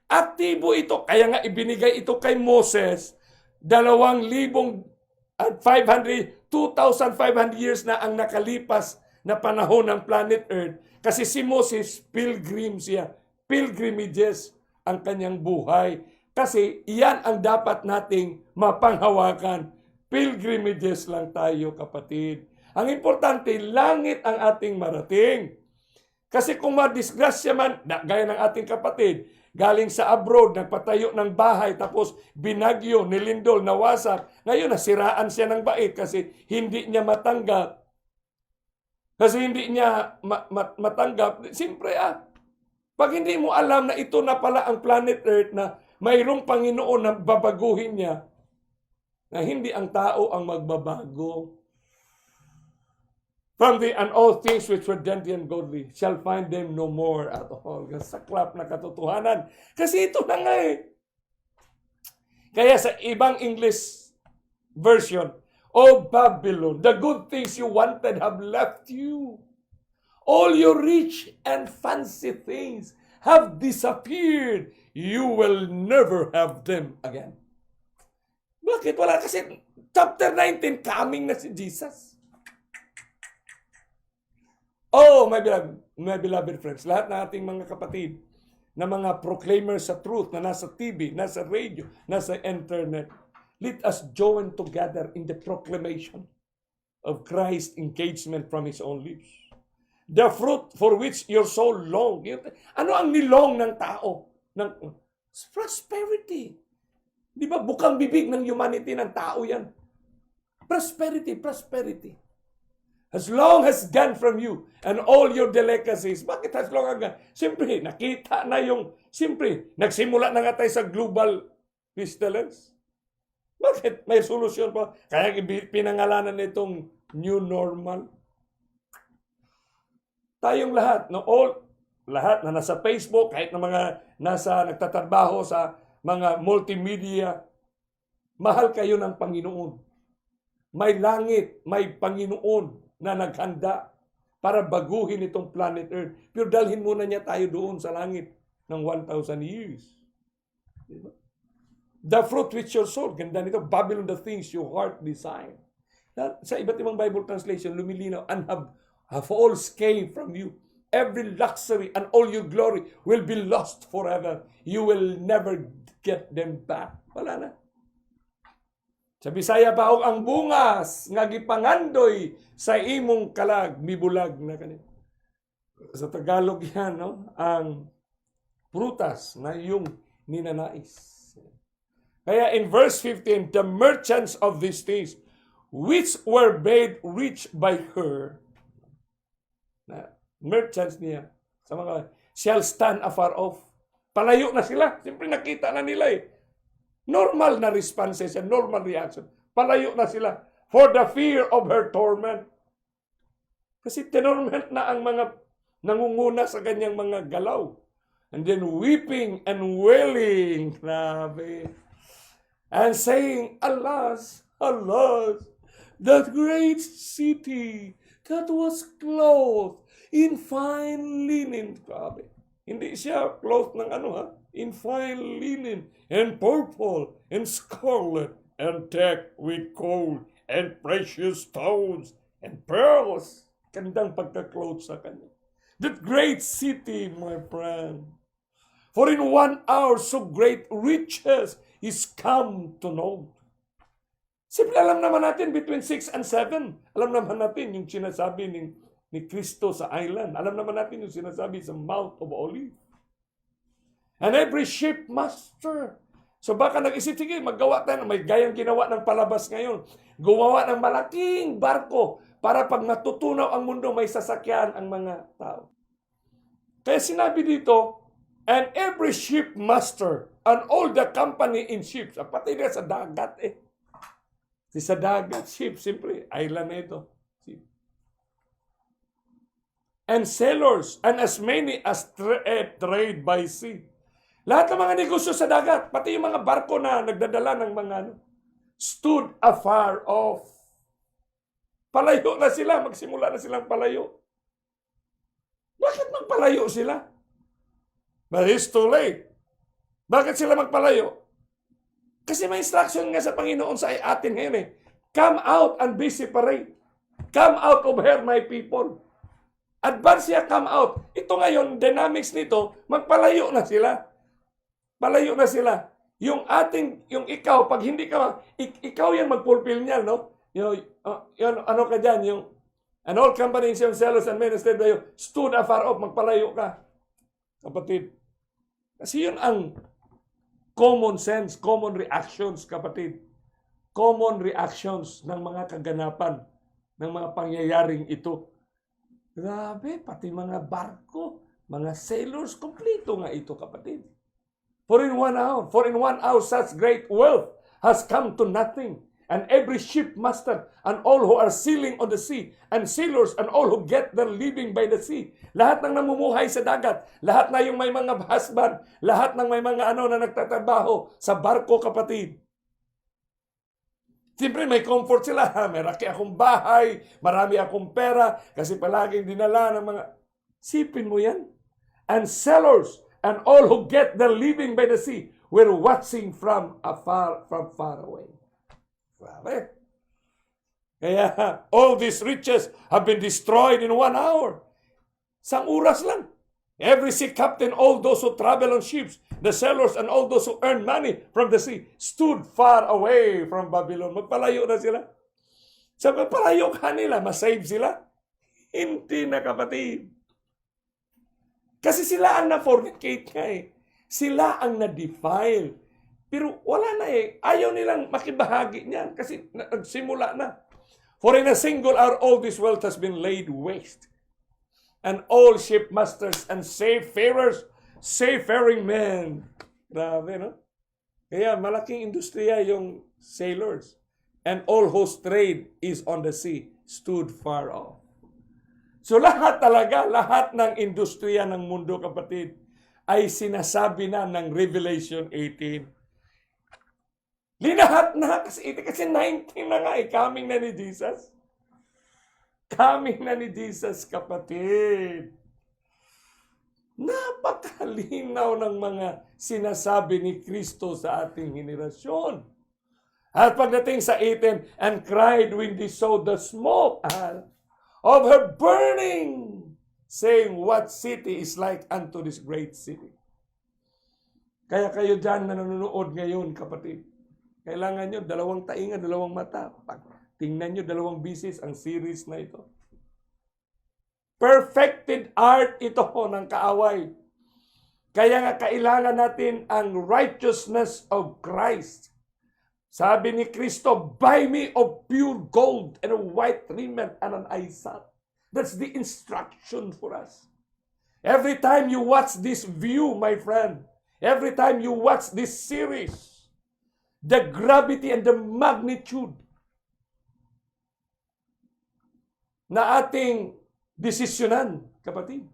Aktibo ito, kaya nga ibinigay ito kay Moses, 2,500 years na ang nakalipas na panahon ng planet Earth. Kasi si Moses, pilgrim siya. Pilgrimages ang kanyang buhay. Kasi iyan ang dapat nating mapanghawakan. Pilgrimages lang tayo, kapatid. Ang importante, langit ang ating marating. Kasi kung madisgrasya man, gaya ng ating kapatid, galing sa abroad, nagpatayo ng bahay, tapos binagyo, nilindol, nawasak. Ngayon, nasiraan siya ng bait kasi hindi niya matanggap. Kasi hindi niya matanggap. Siyempre, pag hindi mo alam na ito na pala ang planet Earth na mayroong Panginoon na babaguhin niya, na hindi ang tao ang magbabago. from the and all things which were dead and godly shall find them no more at all. Saklap na katotohanan. Kasi ito na nga eh. Kaya sa ibang English version, O Babylon, the good things you wanted have left you. All your rich and fancy things have disappeared. You will never have them again. Bakit? Wala kasi chapter 19, coming na si Jesus. Oh, my beloved friends, lahat ng ating mga kapatid na mga proclaimers sa truth na nasa TV, nasa radio, nasa internet, let us join together in the proclamation of Christ's engagement from His own lips. The fruit for which your soul long. Ano ang nilong ng tao? Prosperity. Di ba? Bukang bibig ng humanity ng tao yan. Prosperity, prosperity. As long as gone from you and all your delicacies. Bakit as long as gone? Siyempre, nakita na yung, siyempre, nagsimula na nga tayo sa global pestilence. Bakit? May solusyon pa. Kaya pinangalanan nitong new normal. Tayong lahat, no, lahat na nasa Facebook, kahit na mga nasa nagtatrabaho sa mga multimedia, mahal kayo ng Panginoon. May langit, may Panginoon na naghanda para baguhin itong planet Earth. Pero dalhin muna niya tayo doon sa langit ng 1,000 years. Diba? The fruit which your soul, ganda nito, Babylon, the things your heart desire. Sa iba't ibang Bible translation, lumilinaw, and have all escaped from you. Every luxury and all your glory will be lost forever. You will never get them back. Wala na. Sa Bisaya pa ang bungas nga gipangandoy sa imong kalag mibulag na kanina. Sa Tagalog yan, no? Ang prutas na iyong ninanais. Kaya in verse 15, the merchants of these things, which were made rich by her, na merchants niya, sa mga, shall stand afar off. Palayo na sila. Siyempre nakita na nila eh. Normal na responses and normal reaction. Palayo na sila. For the fear of her torment. Kasi tinorment na ang mga nangunguna sa kanyang mga galaw. And then weeping and wailing. Grabe. And saying, alas, alas, that great city that was clothed in fine linen. Grabe. Hindi siya clothed ng ano ha? In fine linen, and purple, and scarlet, and decked with gold, and precious stones, and pearls. Kandang pagka-clothed sa kanya. That great city, my friend. For in 1 hour, so great riches is come to know. Simple, alam naman natin, between 6 and 7, alam naman natin yung sinasabi ni Kristo sa island. Alam naman natin yung sinasabi sa Mount of Olives. And every shipmaster. So baka nag-isip, sige, maggawa tayo. May gayang ginawa ng palabas ngayon. Gumawa ng malaking barko para pag natutunaw ang mundo, may sasakyan ang mga tao. Kaya sinabi dito, and every shipmaster and all the company in ships. Pati na sa dagat eh. Sa dagat, ship, siyempre, island na ito. And sailors, and as many as trade by sea. Lahat ng mga negosyo sa dagat, pati yung mga barko na nagdadala ng mga stood afar off. Palayo na sila, magsimula na silang palayo. Bakit magpalayo sila? But it's too late. Bakit sila magpalayo? Kasi may instruction nga sa Panginoon sa atin ngayon eh. Come out and be separate. Come out of here, my people. Advance siya, come out. Ito ngayon, dynamics nito, magpalayo na sila. Palayo na sila. Yung ikaw, pag hindi ka, ikaw yan mag-fulfill niya, no? Ano ka dyan, and all companies, yung sellers and ministers, stood afar off, magpalayo ka. Kapatid. Kasi yun ang common sense, common reactions, kapatid. Common reactions ng mga kaganapan, ng mga pangyayaring ito. Grabe, pati mga barko, mga sailors, kompleto nga ito, kapatid. For in 1 hour, such great wealth has come to nothing. and every shipmaster, and all who are sailing on the sea, and sailors, and all who get their living by the sea. Lahat ng namumuhay sa dagat, lahat na yung may mga husband, lahat ng may mga na nagtatrabaho sa barko, kapatid. Siyempre may comfort sila. May raki akong bahay, marami akong pera, kasi palaging dinala ng mga... Sipin mo yan. And sailors, and all who get their living by the sea, were watching from far away. Grabe. Kaya, all these riches have been destroyed in 1 hour. Sang oras lang. Every sea captain, all those who travel on ships, the sailors, and all those who earn money from the sea, stood far away from Babylon. Magpalayo na sila. Sa magpalayo ka nila, masave sila? Hindi na, kapatid. Kasi sila ang na-fornicate nga eh. Sila ang na-defile. Pero wala na eh. Ayaw nilang makibahagi niyan kasi nagsimula na. For in a single hour, all this wealth has been laid waste. And all shipmasters and seafaring men. Grabe, no? Kaya malaking industriya yung sailors. And all whose trade is on the sea stood far off. So lahat talaga, lahat ng industriya ng mundo, kapatid, ay sinasabi na ng Revelation 18. Linahat na kasi 19 na nga coming na ni Jesus. Coming na ni Jesus, kapatid. Napakalinaw ng mga sinasabi ni Kristo sa ating henerasyon. At pagdating sa 18, and cried when they saw the smoke of her burning, saying, what city is like unto this great city? Kaya kayo dyan na nanonood ngayon, kapatid, kailangan nyo 2 tainga, 2 mata. Tingnan nyo 2 bisis ang series na ito. Perfected art ito ng kaaway. Kaya nga kailangan natin ang righteousness of Christ. Sabi ni Kristo, buy me of pure gold and a white raiment and an eyesat. That's the instruction for us. Every time you watch this view, my friend, every time you watch this series, the gravity and the magnitude na ating desisyonan, kapatid,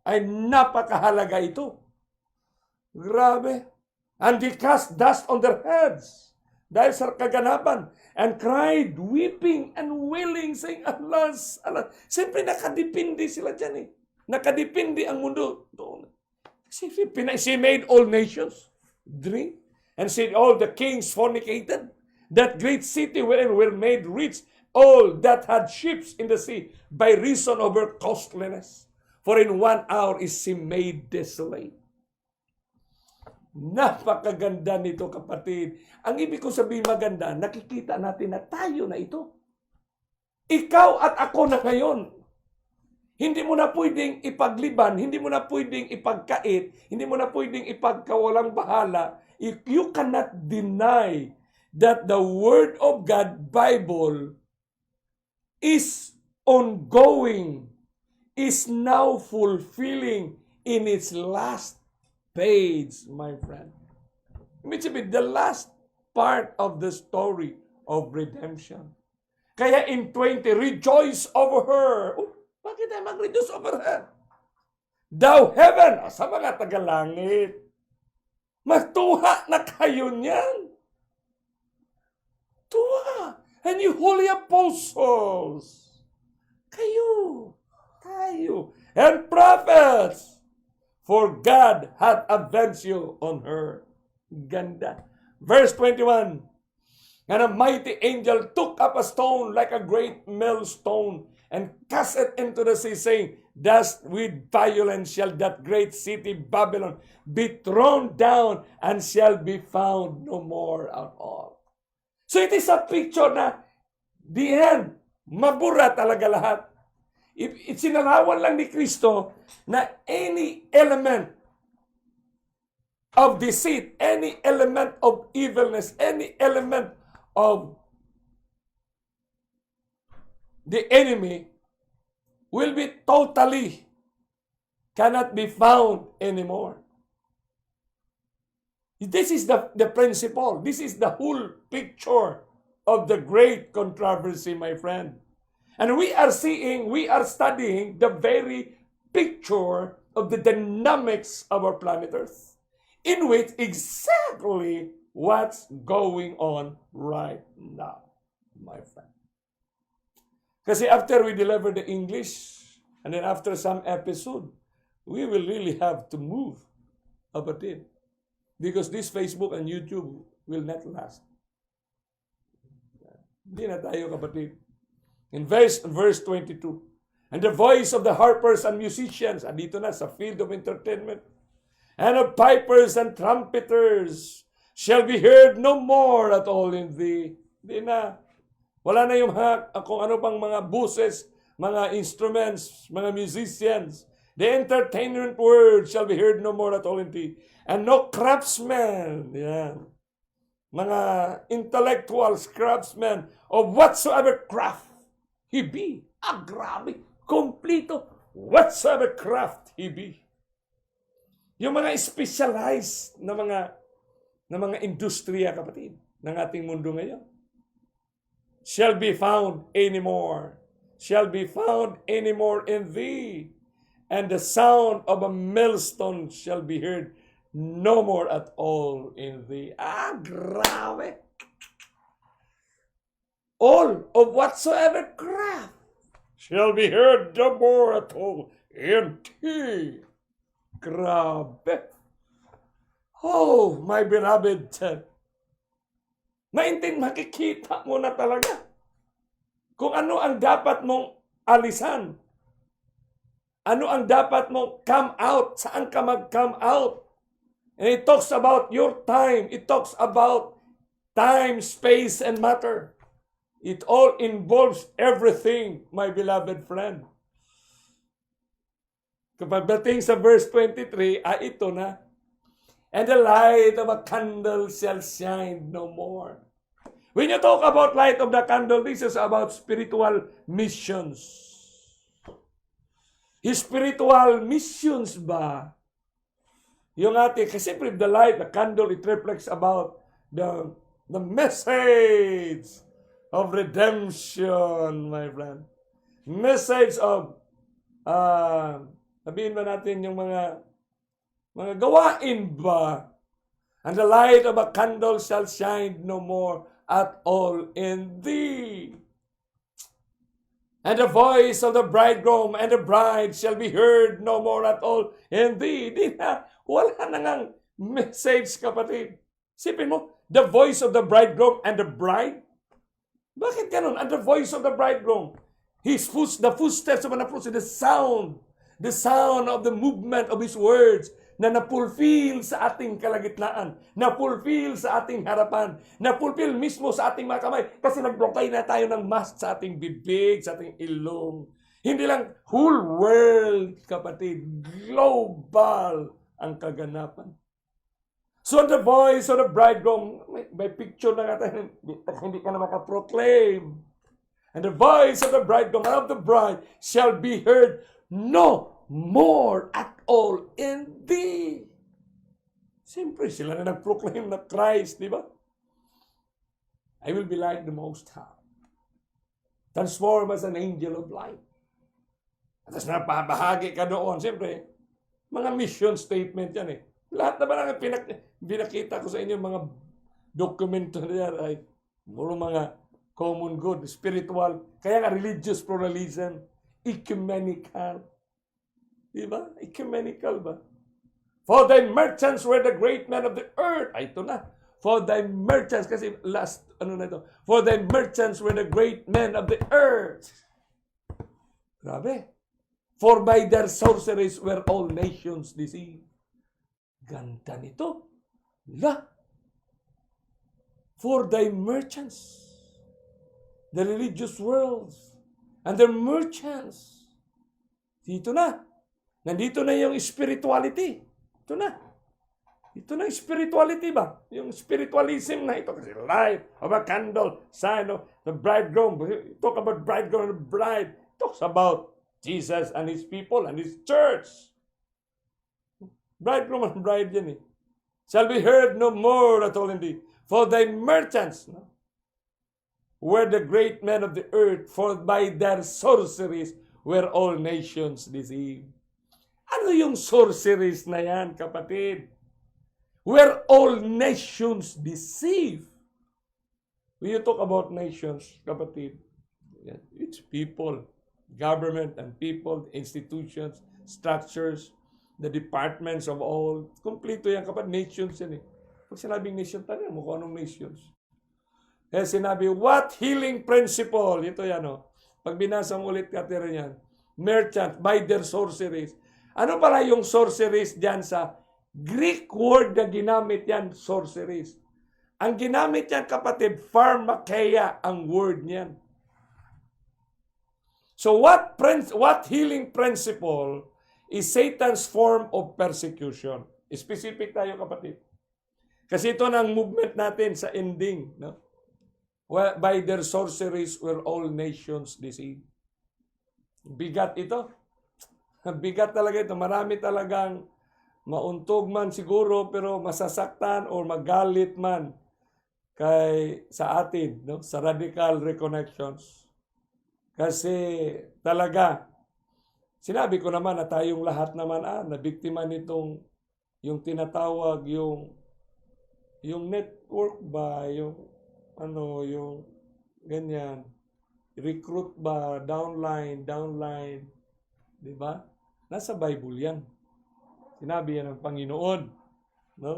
ay napakahalaga ito. Grabe. And they cast dust on their heads dahil sa kaganapan, and cried, weeping and wailing, saying, alas, alas. Siyempre, nakadipindi sila dyan eh. Nakadipindi ang mundo. She made all nations drink, and said, all the kings fornicated. That great city wherein were made rich all that had ships in the sea by reason of her costliness. For in 1 hour is she made desolate. Napakaganda nito, kapatid. Ang ibig ko sabihin maganda, nakikita natin na tayo na ito. Ikaw at ako na ngayon. Hindi mo na pwedeng ipagliban, hindi mo na pwedeng ipagkait, hindi mo na pwedeng ipagkawalang bahala. You cannot deny that the Word of God, Bible, is ongoing, is now fulfilling in its last page, my friend. Which means the last part of the story of redemption. Kaya in 20, rejoice over her. Bakit tayo mag-rejoice over her? Thou heaven, sa mga tagalangit, magtuwa na kayo niyan. Tuwa. And you holy apostles, kayo, and prophets, for God hath avenged you on her. Ganda. Verse 21, and a mighty angel took up a stone like a great millstone, and cast it into the sea, saying, thus with violence shall that great city Babylon be thrown down, and shall be found no more at all. So it is a picture na the end, mabura talaga lahat. Sinalawan lang ni Kristo na any element of deceit, any element of evilness, any element of the enemy will be totally cannot be found anymore. This is the principle. This is the whole picture of the great controversy, my friend. And we are studying the very picture of the dynamics of our planet Earth, in which exactly what's going on right now, my friend. Kasi after we deliver the English, and then after some episode, we will really have to move kapatid. Because this Facebook and YouTube will not last. Hindi na tayo kapatid. In verse 22, and the voice of the harpers and musicians, andito na sa field of entertainment, and of pipers and trumpeters shall be heard no more at all in thee. Hindi na. Wala na yung kung ano pang mga buses, mga instruments, mga musicians. The entertainment word shall be heard no more at all in thee. And no craftsmen, yan. Mga intellectuals, craftsmen, of whatsoever craft he be. Grabe, kompleto, whatsoever craft he be. Yung mga specialized na mga industriya, kapatid, ng ating mundo ngayon, shall be found anymore in thee. And the sound of a millstone shall be heard no more at all in thee. Grabe. All of whatsoever craft shall be heard no more at all in thee. Grabe. Oh, my beloved, makikita mo na talaga kung ano ang dapat mong alisan. Ano ang dapat mong come out? Saan ka mag-come out? And it talks about your time. It talks about time, space, and matter. It all involves everything, my beloved friend. Kapag dating sa verse 23, ito na. And the light of a candle shall shine no more. When you talk about light of the candle, this is about spiritual missions. Spiritual missions ba? Yung ating, kasi the light, the candle, it reflects about the message of redemption, my friend. Message of, sabihin ba natin yung mga gawain ba? And the light of a candle shall shine no more at all in thee. And the voice of the bridegroom and the bride shall be heard no more at all in thee. Wala na ngang message, kapatid. Sipin mo, the voice of the bridegroom and the bride? Bakit ganun? And the voice of the bridegroom. The footsteps of an approach, the sound of the movement of his words na napulfill sa ating kalagitnaan, napulfill sa ating harapan, napulfill mismo sa ating mga kamay, kasi naglagay na tayo ng mask sa ating bibig, sa ating ilong. Hindi lang whole world, kapatid, global ang kaganapan. So the voice of the bridegroom, may picture na nga tayo, hindi ka na makaproclaim. And the voice of the bridegroom and of the bride shall be heard no more at all in thee. Siyempre, sila na nag-proclaim na Christ, di ba? I will be like the Most High. Transform as an angel of light. At tapos napabahagi ka doon. Siyempre, mga mission statement yan eh. Lahat naman ang pinakita ko sa inyo, mga dokumento na yan ay puro mga common good, spiritual, kaya nga religious pluralism, ecumenical. Diba? Ecumenical ba? For thy merchants were the great men of the earth. Ay, ito na. For thy merchants, kasi for thy merchants were the great men of the earth. Grabe. For by their sorceries were all nations deceived. Ganda nito. For thy merchants, the religious worlds, and their merchants. Dito na. Nandito na yung spirituality. Ito na. Ito na yung spirituality ba? Yung spiritualism na ito. Kasi light of a candle, sign of the bridegroom. Talk about bridegroom and bride. Talks about Jesus and His people and His church. Bridegroom and bride yan eh. Shall be heard no more at all in thee. For thy merchants. No? were the great men of the earth, for by their sorceries were all nations deceived. Ano yung sorceries na yan, kapatid? Were all nations deceived? When you talk about nations, kapatid, it's people, government and people, institutions, structures, the departments of all. Kompleto yan, kapatid. Nations yan eh. Pag sinabing nation, tanong mo kung anong nations. Kaya sinabi, what healing principle? Ito yan o. Pag binasa mo ulit katira yan, merchant, by their sorceries. Ano pala yung sorceries dyan sa Greek word na ginamit yan, sorceries? Ang ginamit yan, kapatid, pharmakeia ang word niyan. So what healing principle is Satan's form of persecution? Specific tayo, kapatid. Kasi ito na ang movement natin sa ending, no? Well, by their sorceries were all nations deceived. Bigat ito. Bigat talaga ito. Marami talagang mauntog man siguro, pero masasaktan o magalit man sa atin, no? Sa radical reconnections. Kasi talaga, sinabi ko naman na tayong lahat naman na biktima nitong yung tinatawag yung network ba, yung ganyan, recruit ba, downline, di ba? Nasa Bible yan. Sinabi yan ng Panginoon, no?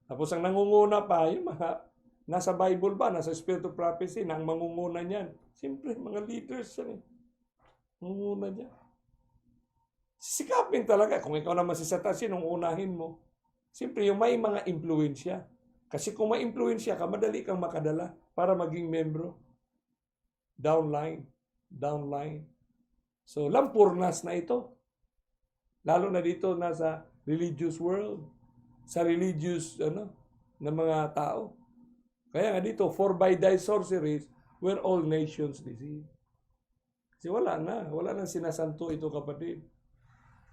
Tapos ang nangunguna pa, yung mga, nasa Bible ba, nasa Spirit of Prophecy, na ang mangunguna niyan. Siyempre, mga leaders yan eh. Mangunguna niya. Sisikapin talaga. Kung ikaw naman si Satan, sinong unahin mo? Siyempre, yung may mga impluensya. Kasi kung may impluensya ka, madali kang makadala para maging membro. Downline. So, lampurnas na ito. Lalo na dito nasa religious world. Sa religious, na mga tao. Kaya nga dito, for by thy sorceries, were all nations deceived. Kasi wala nang sinasanto ito, kapatid.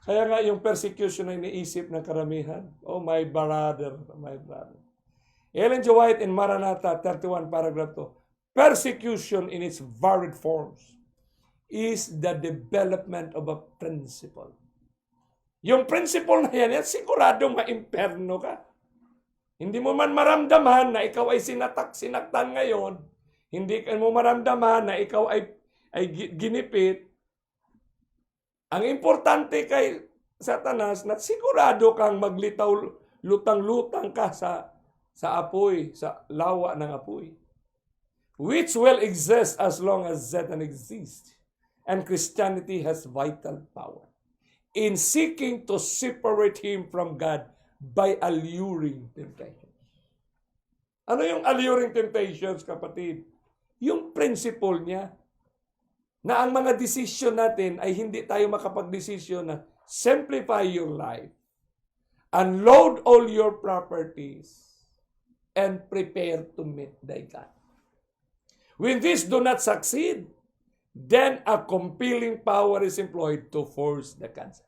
Kaya nga yung persecution na iniisip ng karamihan, oh my brother. Ellen G. White in Maranatha 31 paragraph 2, persecution in its varied forms is the development of a principle. Yung principle na yan, siguradong maimperno ka. Hindi mo man maramdaman na ikaw ay sinaktan ngayon, hindi mo maramdaman na ikaw ay ginipit. Ang importante kay Satanas na sigurado kang maglitaw, lutang-lutang ka sa apoy, sa lawa ng apoy. Which will exist as long as Satan exists. And Christianity has vital power in seeking to separate him from God by alluring temptations. Ano yung alluring temptations, kapatid? Yung principle niya na ang mga desisyon natin ay hindi tayo makapag-desisyon na simplify your life, unload all your properties, and prepare to meet thy God. When this do not succeed, then a compelling power is employed to force the cancels.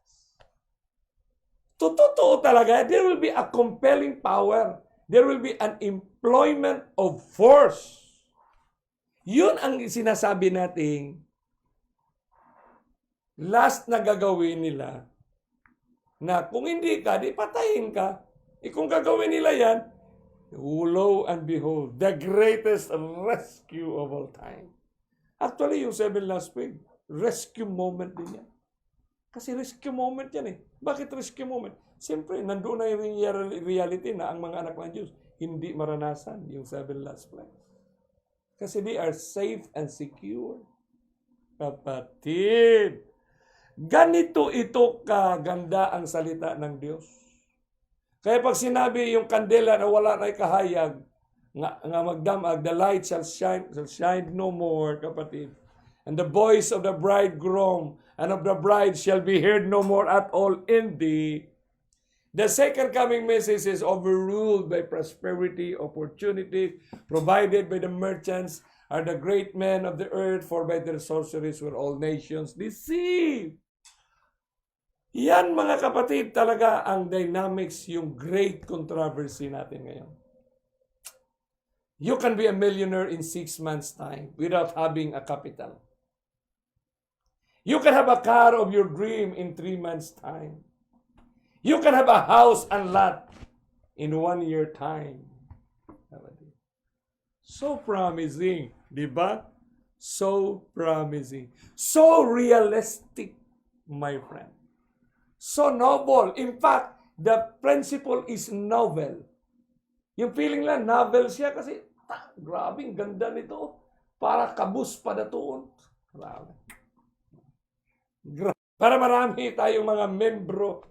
Totoo talaga, there will be a compelling power. There will be an employment of force. Yun ang sinasabi nating last na gagawin nila na kung hindi ka, di patayin ka. Kung gagawin nila yan, lo and behold, the greatest rescue of all time. Actually, yung 7 last week, rescue moment din yan. Kasi rescue moment yan eh. Bakit rescue moment? Siyempre, nandoon na yung reality na ang mga anak ng Diyos hindi maranasan yung 7 last plagues. Kasi they are safe and secure. Kapatid, ganito ito kaganda ang salita ng Diyos. Kaya pag sinabi yung kandela na wala na kahayag, nga magdamag, the light shall shine no more, kapatid. And the voice of the bridegroom and of the bride shall be heard no more at all in thee. The second coming message is overruled by prosperity, opportunity, provided by the merchants are the great men of the earth, for by their sorceries were all nations deceived. Yan, mga kapatid, talaga ang dynamics, yung great controversy natin ngayon. You can be a millionaire in 6 months' time without having a capital. You can have a car of your dream in 3 months' time. You can have a house and lot in 1 year time. So promising, di ba? So promising. So realistic, my friend. So noble. In fact, the principle is novel. Yung feeling lang, novel siya kasi, grabing ganda nito. Para kabus pa datoon. Grabe. Para marami tayong mga membro.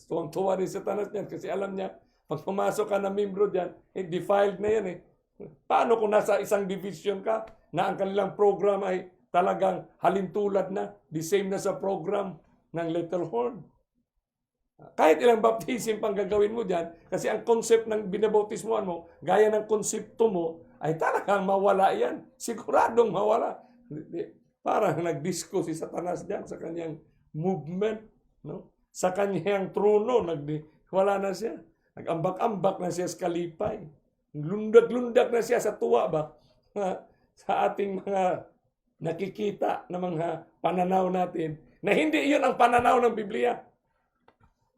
Tuwang-tuwa rin sa tanas niyan kasi alam niya, pag pumasok ka na membro diyan, defiled na yan eh. Paano kung nasa isang division ka na ang kanilang program ay talagang halintulad na, the same na sa program ng Little Horn? Kahit ilang baptism pang gagawin mo diyan, kasi ang concept ng binabautismoan mo, gaya ng konsepto mo, ay talagang mawala yan. Siguradong mawala. Parang nag-disco si Satanas diyan sa kanyang movement, no? Sa kanyang trono, wala na siya. Nag-ambak-ambak na siya sa kalipay. Lundag-lundag na siya sa tuwa ba? Sa ating mga nakikita na mga pananaw natin, na hindi iyon ang pananaw ng Biblia.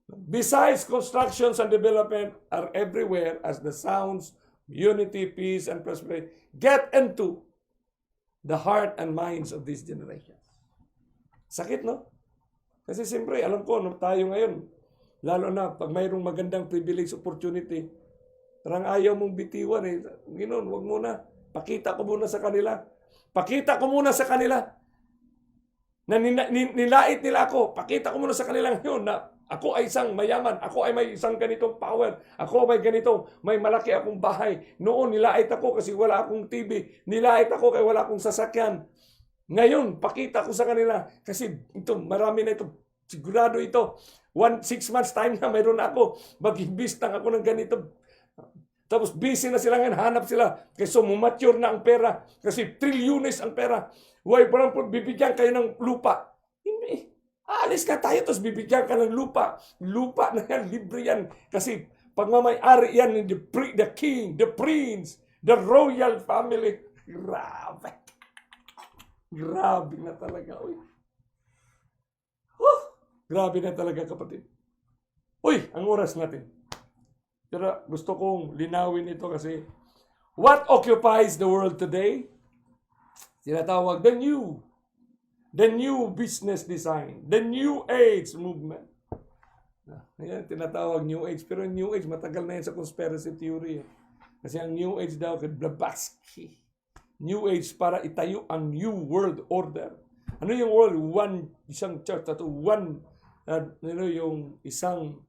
Besides, constructions and development are everywhere as the sounds, unity, peace, and prosperity get into the heart and minds of this generation. Sakit, no? Kasi siyempre, alam ko, no, tayo ngayon, lalo na pag mayroong magandang privilege opportunity, parang ayaw mong bitiwan eh. Ginoon, wag muna. Pakita ko muna sa kanila. Pakita ko muna sa kanila na nilait nila ako. Pakita ko muna sa kanila ngayon na ako ay isang mayaman. Ako ay may isang ganitong power. Ako may ganito. May malaki akong bahay. Noon, nilait ako kasi wala akong TV. Nilait ako kasi wala akong sasakyan. Ngayon, pakita ko sa kanila. Kasi ito, marami na ito. Sigurado ito. 6 months time na mayroon na ako. Mag-invest lang ako ng ganito. Tapos busy na sila ngayon. Hanap sila. Kasi mature na ang pera. Kasi trilyones ang pera. Why, parang bibigyan kayo ng lupa. Hindi. Alis ka tayo, tapos bibigyan ka ng lupa. Lupa na yan, libre yan. Kasi pagmamay-ari yan, the king, the prince, the royal family. Grabe. Grabe na talaga. Uy. Grabe na talaga, kapatid. Uy, ang oras natin. Pero gusto kong linawin ito kasi what occupies the world today? Tinatawag the new business design, the new age movement. Ayan, tinatawag new age. Pero new age, matagal na yan sa conspiracy theory. Kasi ang new age daw, Blavatsky. New age para itayo ang new world order. Ano yung world? Isang church, one, yung isang,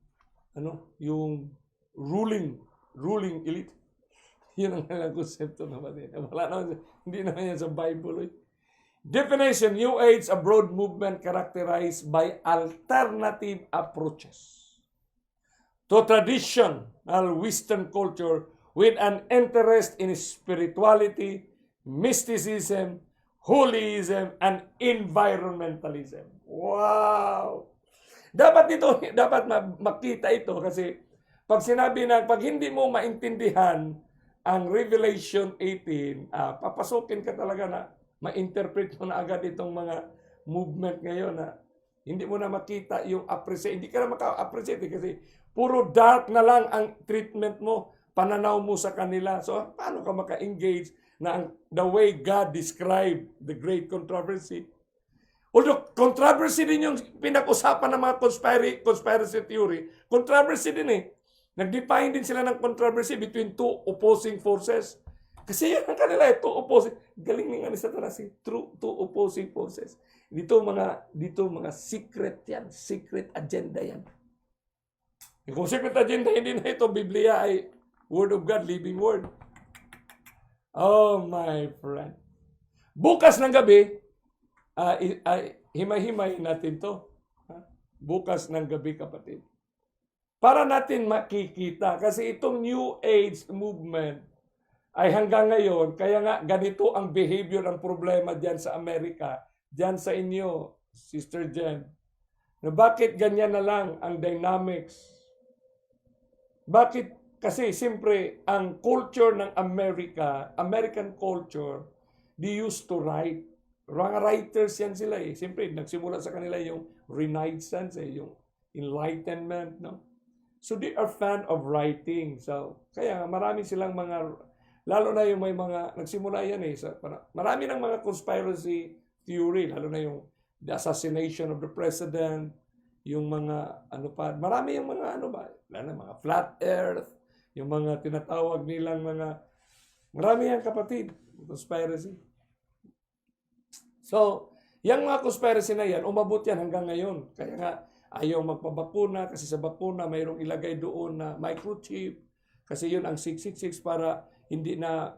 yung ruling elite. Yun ang kanilang konsepto naman din. Wala naman, hindi naman yan sa Bible. Definition, New Age, a broad movement characterized by alternative approaches to traditional Western culture with an interest in spirituality, mysticism, holism, and environmentalism. Wow! Dapat makita ito kasi pag sinabi na, pag hindi mo maintindihan ang Revelation 18, papasokin ka talaga na ma-interpret mo na agad itong mga movement ngayon na hindi mo na makita yung appreciate. Hindi ka na maka-appreciate kasi puro dark na lang ang treatment mo, pananaw mo sa kanila. So, paano ka maka-engage na the way God described the great controversy? Although, controversy din yung pinag-usapan ng mga conspiracy theory. Controversy din eh. Nag-define din sila ng controversy between two opposing forces. Kasi yan ang kanila, two opposing. Galing nga ni Satanas, two opposing forces. Dito mga secret yan. Secret agenda yan. Kung secret agenda, hindi na ito, Biblia ay Word of God, living Word. Oh, my friend. Bukas ng gabi, himay-himay natin to. Bukas ng gabi, kapatid. Para natin makikita, kasi itong New Age movement ay hanggang ngayon, kaya nga ganito ang behavior, ang problema dyan sa Amerika, dyan sa inyo, Sister Jen, na bakit ganyan na lang ang dynamics? Bakit Kasi siyempre, ang culture ng American culture, they used to write. Mga writers yan sila eh. Siyempre, nagsimula sa kanila yung Renaissance, yung Enlightenment, no? So they are fan of writing. So, kaya marami silang mga, lalo na yung may mga, nagsimula yan eh. Marami ng mga conspiracy theory, lalo na yung the assassination of the president, yung mga, marami yung mga, lalo na mga flat earth, yung mga tinatawag nilang mga, marami yan kapatid, conspiracy. So, yung mga conspiracy na yan, umabot yan hanggang ngayon. Kaya nga, ayaw magpabakuna kasi sa bakuna mayroong ilagay doon na microchip kasi yun ang 666 para hindi na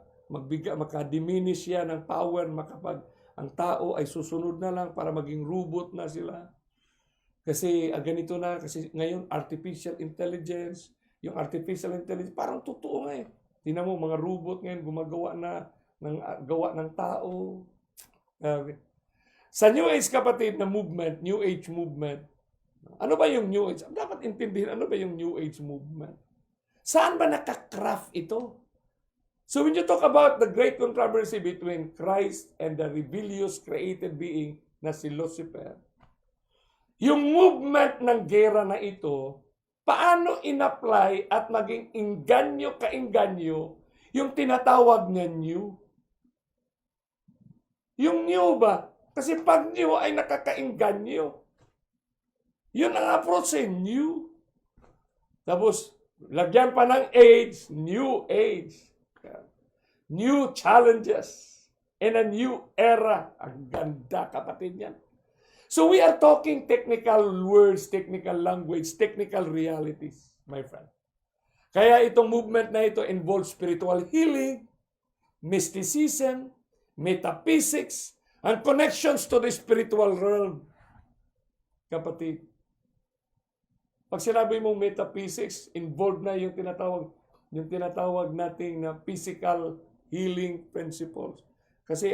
makadiminish yan ng power makapag ang tao ay susunod na lang para maging robot na sila. Kasi ganito na kasi ngayon artificial intelligence, yung artificial intelligence parang totoo nga eh. Tingnan mo mga robot ngayon gumagawa na ng gawa ng tao. Sa New Age kapatid na movement, New Age movement, ano ba yung New Age? Dapat intindihin, ano ba yung New Age movement? Saan ba nakakraft ito? So when you talk about the great controversy between Christ and the rebellious created being na si Lucifer, yung movement ng gera na ito, paano in-apply at maging inganyo yung tinatawag niya new? Yung new ba? Kasi pag new ay nakakainganyo. Yun ang approach eh, new. Tapos, lagyan pa ng age, new age. New challenges. And a new era. Ang ganda, kapatid yan. So we are talking technical words, technical language, technical realities, my friend. Kaya itong movement na ito involves spiritual healing, mysticism, metaphysics, and connections to the spiritual realm. Kapatid, pag sinabi mong metaphysics, involved na yung tinatawag nating na physical healing principles. Kasi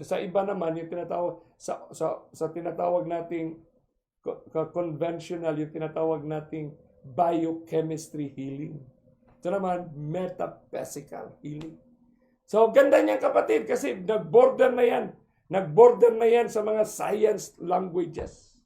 sa iba naman yung tinatawag sa tinatawag nating conventional, yung tinatawag nating biochemistry healing. Ito naman metaphysical healing. So ganda niyan kapatid kasi nag-border na yan sa mga science languages.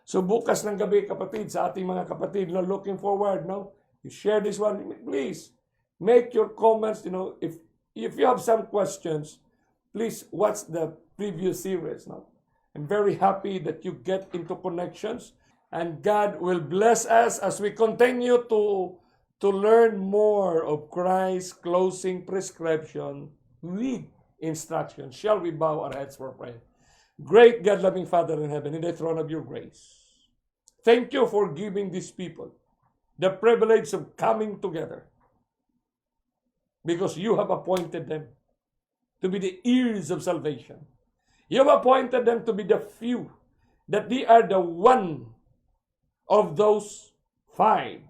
So bukas ng gabi kapatid, sa ating mga kapatid na looking forward, no? You share this one, please make your comments, if you have some questions, please watch the previous series, no? I'm very happy that you get into connections and God will bless us as we continue to learn more of Christ's closing prescription with instruction. Shall we bow our heads for prayer? Great God-loving Father in heaven, in the throne of your grace, thank you for giving these people the privilege of coming together because you have appointed them to be the ears of salvation. You have appointed them to be the few, that they are the one of those 5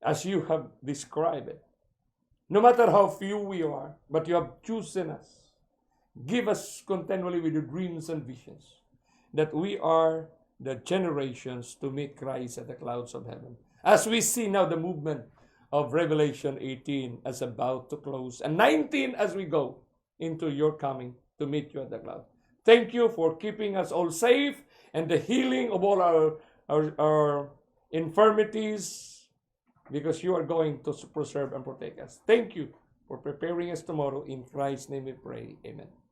as you have described it. No matter how few we are, but you have chosen us. Give us continually with your dreams and visions that we are the generations to meet Christ at the clouds of heaven. As we see now the movement of Revelation 18 as about to close, and 19 as we go into your coming to meet you at the cloud. Thank you for keeping us all safe and the healing of all our infirmities, because you are going to preserve and protect us. Thank you for preparing us tomorrow. In Christ's name we pray. Amen.